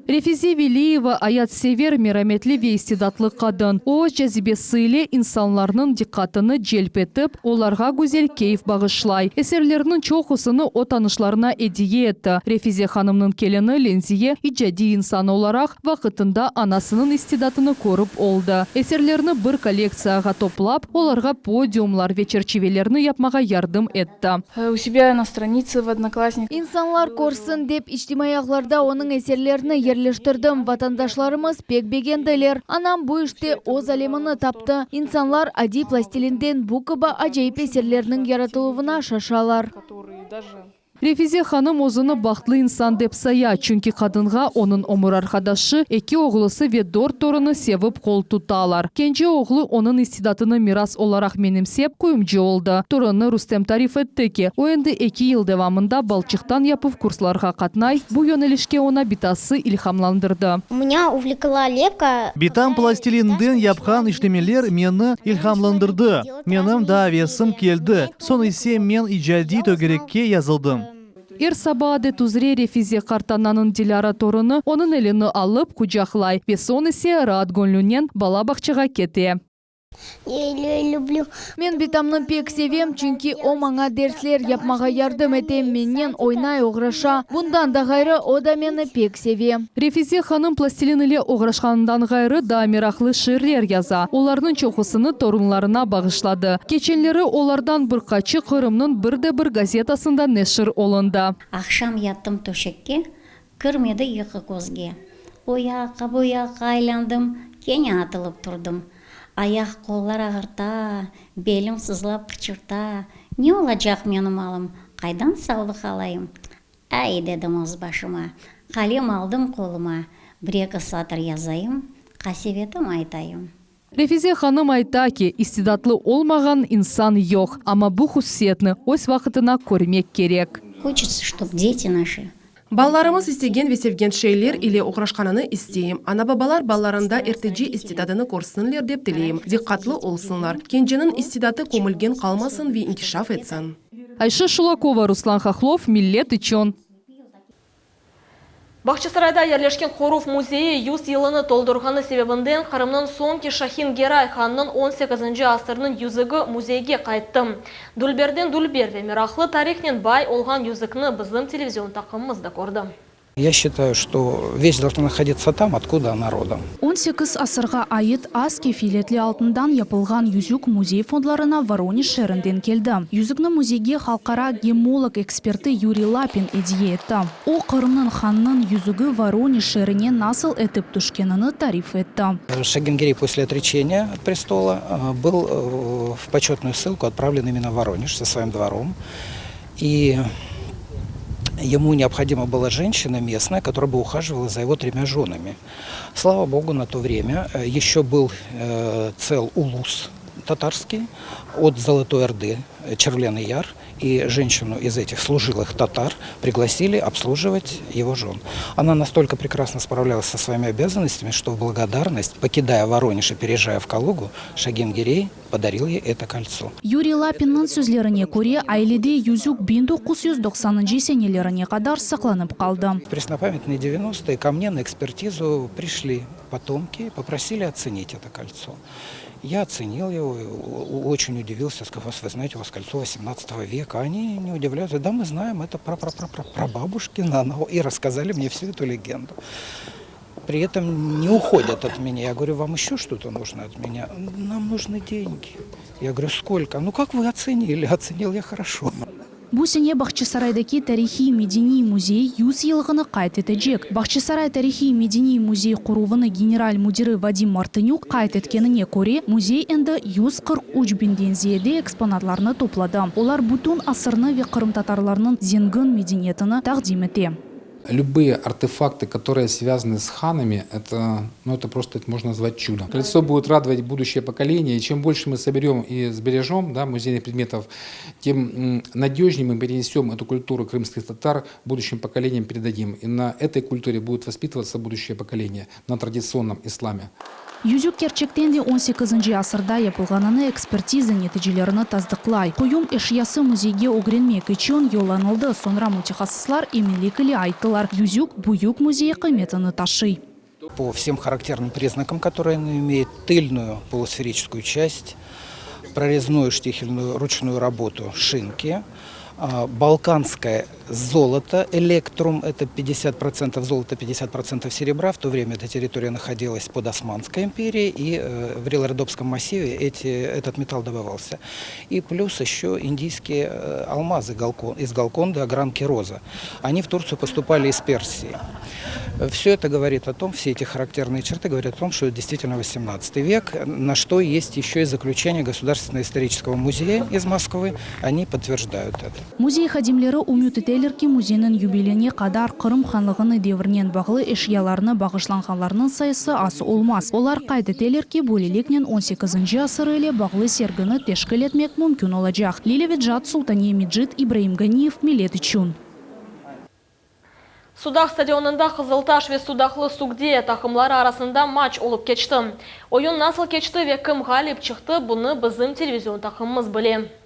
Refize Veliyeva, ayatsever, merametli ve istidatlı qadın. O, öz cazibesi ile insanlarnıñ diqqatını celp etip, olarğa güzel keyf bağışlay. Eserleriniñ çoqusını o tanışlarına ediye etti. Refize hanımnıñ kelini Lenziye, icadiy insan olaraq, vaqıtında anasınıñ istidatını körip oldı. Eserlerini bir kollektsiyağa toplap, olarğa podiumlar ve çerçivelerni yapmağa yardım etti. U sebâ na stranitsa v Odnoklassnikah. İnsanlar körsin dep, içtimaiy ağlarda onıñ eserlerini yerleştirdim. Vatandaşlarımız pek begendiler. Anam bu işte öz alemini taptı. İnsanlar adiy plastilinden bu kibi acayip eserlerniñ yaratıluvına şaşalar. Refize hanım özüni bahtlı insan dep saya, çünki qadınğa onıñ ömür arqadaşı, eki oğlusı ve dört torunı sevip qol tutalar. Kence oğlu onıñ istidatını miras olaraq menimsep, quyumcı oldı. Torunı Rustem tarif etti ki, o endi eki yıl devamında balçıqtan yapuv kurslarğa qatnay, bu yönelişke ona bitası ilhamlandırdı. Menya uvlekla lepka. Bitam plastilinden yapqan işlemeler meni ilhamlandırdı. Menim da avesim keldi, soñ ise men icadiy tögerekke yazıldım. Er saba adet üzre Refize qartananıñ Dilâra torunı onıñ elini alıp qucaqlay ve soñ ise raat göñlünen bala bağçağa kete. Men bitamnı pek sevem, çünki o maña dersler yapmağa yardım ete, mennen oynay, oğraşa. Bundan da ğayrı, o da meni pek seve. Refize hanım plastilin ile oğraşqanından ğayrı daa meraqlı şiirler yaza. Olarnıñ çoqusını torunlarına bağışladı. Keçenleri olardan bir qaçı Qırımnıñ bir de bir gazetasında neşir olundı. Aqşam yattım töşekke, kirmedi yuqu közge. O yaqqa, bu yaqqa aylandım, kene atılıp turdım. Ayaq-qollar ağırta, belim sızlap qıçırta. Ne olacaq menim alım, qaydan savlıq alayım? Ay, dedim öz başıma. Qalem aldım qoluma, bir-eki satır yazayım, qasevetim aytayım. Refize hanım ayta ki, istidatlı olmağan insan yoq, amma bu hususiyetni öz vaqıtına körmek kerek. Hoçetsa, ştob deti naşi Balalarımız istegen ve sevgen şeyler ile oğraşqanını isteyim. Ana-babalar balalarında ertece istidadını körsinler dep tileyim. Diqqatlı olsunlar. Kenceniñ istidatı kömülgen qalmasın ve inkişaf etsin. Ayşe Şulakova, Ruslan Hahlov, Millet içün. Bağçasarayda yerleşken Qoruv müzeyi 100 yılını toldurğanı sebebinden Qırımnıñ soñki Şahin Geray hannıñ on sekizinci asırnıñ yüzügi müzeyge qayttı. Dülberden dülber ve meraqlı tarihnen bay olğan yüzükni bizim televizion taqımımız da kördi. Я считаю, что вещь должна находиться там, откуда она родом. 18 asırğa ait az kefiyetli altından yapılğan yüzük müzey fondlarına Voronej şeerinden keldi. Yüzükni müzeyge halqara gemmolog eksperti Yuriy Lapin ediye etti. O, Qırımnıñ hanınıñ yüzügi Voronej şeerine nasıl etip tüşkenini tarif etti. Шагингерей после отречения от престола был в почетную ссылку отправлен именно в Воронеж со своим двором. И ему необходима была женщина местная, которая бы ухаживала за его тремя женами. Слава богу, на то время еще был цел улус татарский от Золотой Орды, Червленый Яр, и женщину из этих служилых татар пригласили обслуживать его жен. Она настолько прекрасно справлялась со своими обязанностями, что в благодарность, покидая Воронеж и переезжая в Калугу, Шагин Гирей подарил ей это кольцо. Yuriy Lapinniñ sözlerine köre, ailede yüzük 1990 senelerine qadar saqlanıp qaldı. В преснопамятные 90-е ко мне на экспертизу пришли потомки, попросили оценить это кольцо. Я оценил его, очень удивился, сказал, вы знаете, у вас кольцо 18 века. Они не удивляются, да, мы знаем, это пра-пра-пра-прабабушкино, и рассказали мне всю эту легенду. При этом не уходят от меня. Я говорю, вам еще что-то нужно от меня? Нам нужны деньги. Я говорю, сколько? Ну, как вы оценили? Оценил я хорошо. Bu sene Bağçasaraydaki tarihiy medeniy müzey 100 yıllığını qayd etecek. Bağçasaray tarihiy medeniy müzey qoruvınıñ general müdiri Vadim Martınük qayd etkenine köre, müzey endi 143 biñden ziyade eksponatlarnı topladı. Olar bütün asırnı ve qırımtatarlarnıñ zengin medeniyetini taqdim ete. Любые артефакты, которые связаны с ханами, это, ну, это просто это можно назвать чудом. Кольцо будет радовать будущее поколение, и чем больше мы соберем и сбережем да, музейных предметов, тем надежнее мы перенесем эту культуру крымских татар будущим поколениям передадим. И на этой культуре будет воспитываться будущее поколение, на традиционном исламе. Yüzük kerçekten de 18 asırda yapılğanını ekspertiza neticelerini tasdıqlay. Quyum eşyası müzeyge ögrenmek içün yollanıldı. Soñra mütehassıslar eminlik ile ayttılar. Yüzük büyük müzey qıymetini taşıy. По всем характерным признакам, которые она имеет, тыльную полусферическую часть, прорезную штихельную ручную работу шинки, балканское золото, электрум, это 50% золота, 50% серебра. В то время эта территория находилась под Османской империей, и э, в Рило-Родопском массиве эти, этот металл добывался. И плюс еще индийские э, алмазы из Голконды, огранки роза. Они в Турцию поступали из Персии. Все это говорит о том, все эти характерные черты говорят о том, что это действительно 18 век, на что есть еще и заключение Государственного исторического музея из Москвы. Они подтверждают это. Müzey hadimleri ümüt eteler ki, müzeyniñ yubileyine qadar Qırım hanlığınıñ devrinen bağlı eşyalarnı bağışlanğanlarnıñ sayısı az olmaz. Olar qayd eteler ki, böyleliknen 18 asır ile bağlı sergini teşkil etmek mümkün olacaq. Lilâ Vecat, Sultaniye Mecit, İbraim Ganiyev, Millet içün. Sudaq stadionında Qızıltaş ve Sudaqlı Sugdiya taqımları arasında maç olıp keçti. Oyun nasıl keçti ve kim ğalip çıqtı, bunı bizim televizion taqımımız bile.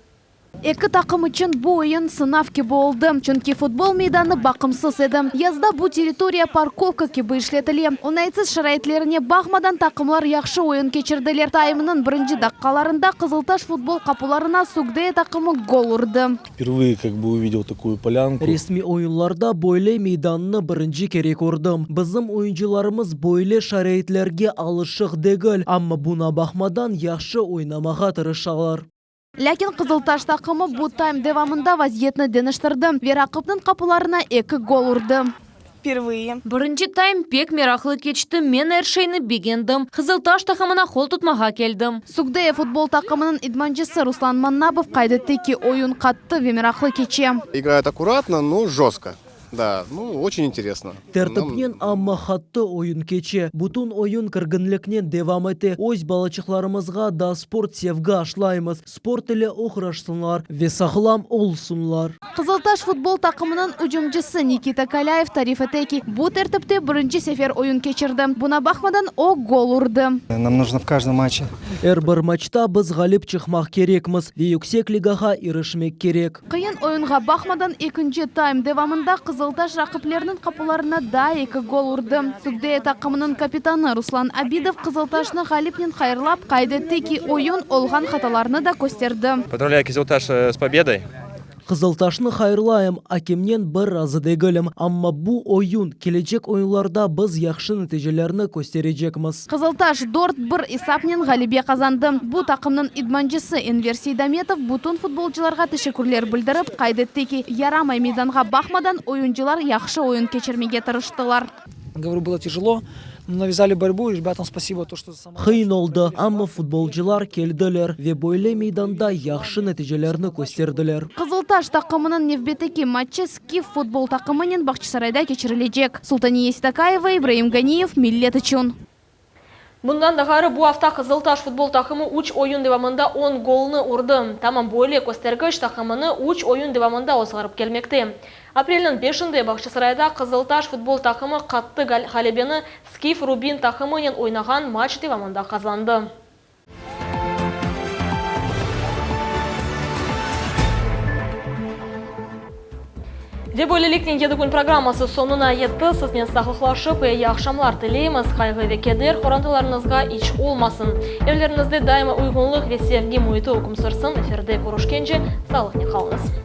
Eki taqım içün bu oyun sınav kibi oldı, çünki futbol meydanı baqımsız edi. Yazda bu territoriya parkovka kibi işletile. Oñaytsız şaraitlerine baqmadan taqımlar yahşı oyun keçirdiler. Taymnıñ birinci daqqalarında Qızıltaş futbol qapularına Sugdiya taqımı gol urdı. Впервые как бы увидел такую полянку. Resmiy oyunlarda böyle meydannı birinci kere kördim. Bizim oyuncılarımız böyle şaraitlerge alışıq degil, amma buña baqmadan yahşı oynamağa tırışalar. Lâkin Qızıltaş taqımı bu taym devamında vaziyetni deñiştirdi ve raqipniñ qapularına eki gol urdı. Впервые. Birinci taym pek meraqlı keçti. Men er şeyni begendim. Qızıltaş taqımına qol tutmağa keldim. Sugdiya futbol taqımınıñ idmancısı Ruslan Mannapov qayd etti ki, oyun qattı ve meraqlı keçe. Играют аккуратно, но жестко. Да, ну, очень интересно. Tertipnen, amma qattı oyun keçe. Bütün oyun kerginliknen devam ete. Öz balaçıqlarımızğa da sport sevgi aşlaymız. Sport ile oğraşsınlar ve sağlam olsunlar. Qızıltaş futbol taqımınıñ ücümcisi Nikita Kalâyev tarif ete ki, bu tertipte birinci sefer oyun keçirdi. Buña baqmadan, o, gol urdı. Нам нужно в каждом матче. Er bir matçta biz ğalip çıqmaq kerekmiz ve yüksek ligağa irişmek kerek. Qıyın oyunğa baqmadan, ekinci taym devamında Qızıltaş raqipleriniñ qapularına daa eki gol urdı. Sugdeya taqımınıñ kapitanı Ruslan Abidov Qızıltaşnı ğalipnen hayırlap, qayd etti ki, oyun olğan hatalarnı da kösterdi. Поздравляю Кизилташ с победой. Qızıltaşnı hayırlayım, akemnen bir razı degilim, amma bu oyun, kelecek oyunlarda biz yahşı neticelerni kösterecekmiz. Qızıltaş dört, bir esapnen ğalebe qazandı. Bu taqımnıñ idmancısı Enver Seydametov bütün futbolcılarğa teşekkürler bildirip, qayd etti ki, yaramay meydanğa baqmadan, oyuncılar yahşı oyun keçirmege tırıştılar. Говорю, было тяжело, но навязали борьбу, и ребятам спасибо, то, что... Qıyın oldı, amma futbolcılar keldiler ve böyle meydanda yahşı neticelerni kösterdiler. Qızıltaş taqımınıñ nevbetteki matçı Skif futbol taqımınen Bağçasarayda keçirilecek. Sultaniye Seytakayeva, İbraim Ganiyev, Millet içün. Bundan da ğayrı, bu afta Qızıltaş futbol taqımı üç oyun devamında on golnı urdı. Tamam böyle köstergiç taqımını üç oyun devamında ozğarıp kelmekte. Aprelniñ beşinde Bağçasarayda Qızıltaş futbol taqımı qattı ğalebeni Skif Rubin taqımınen oynağan matç devamında qazandı. Ve böyleliknen Yedi kün programması soñuna yetti. Siznen sağlıqlaşıp, eyi aqşamlar tileymiz. Qayğı ve keder qorantalarıñızğa iç olmasın. Evleriñizde daima uyğunlıq ve sevgi müiti üküm sürsün. Efirde körüşkence, sağlıqnen qalıñız.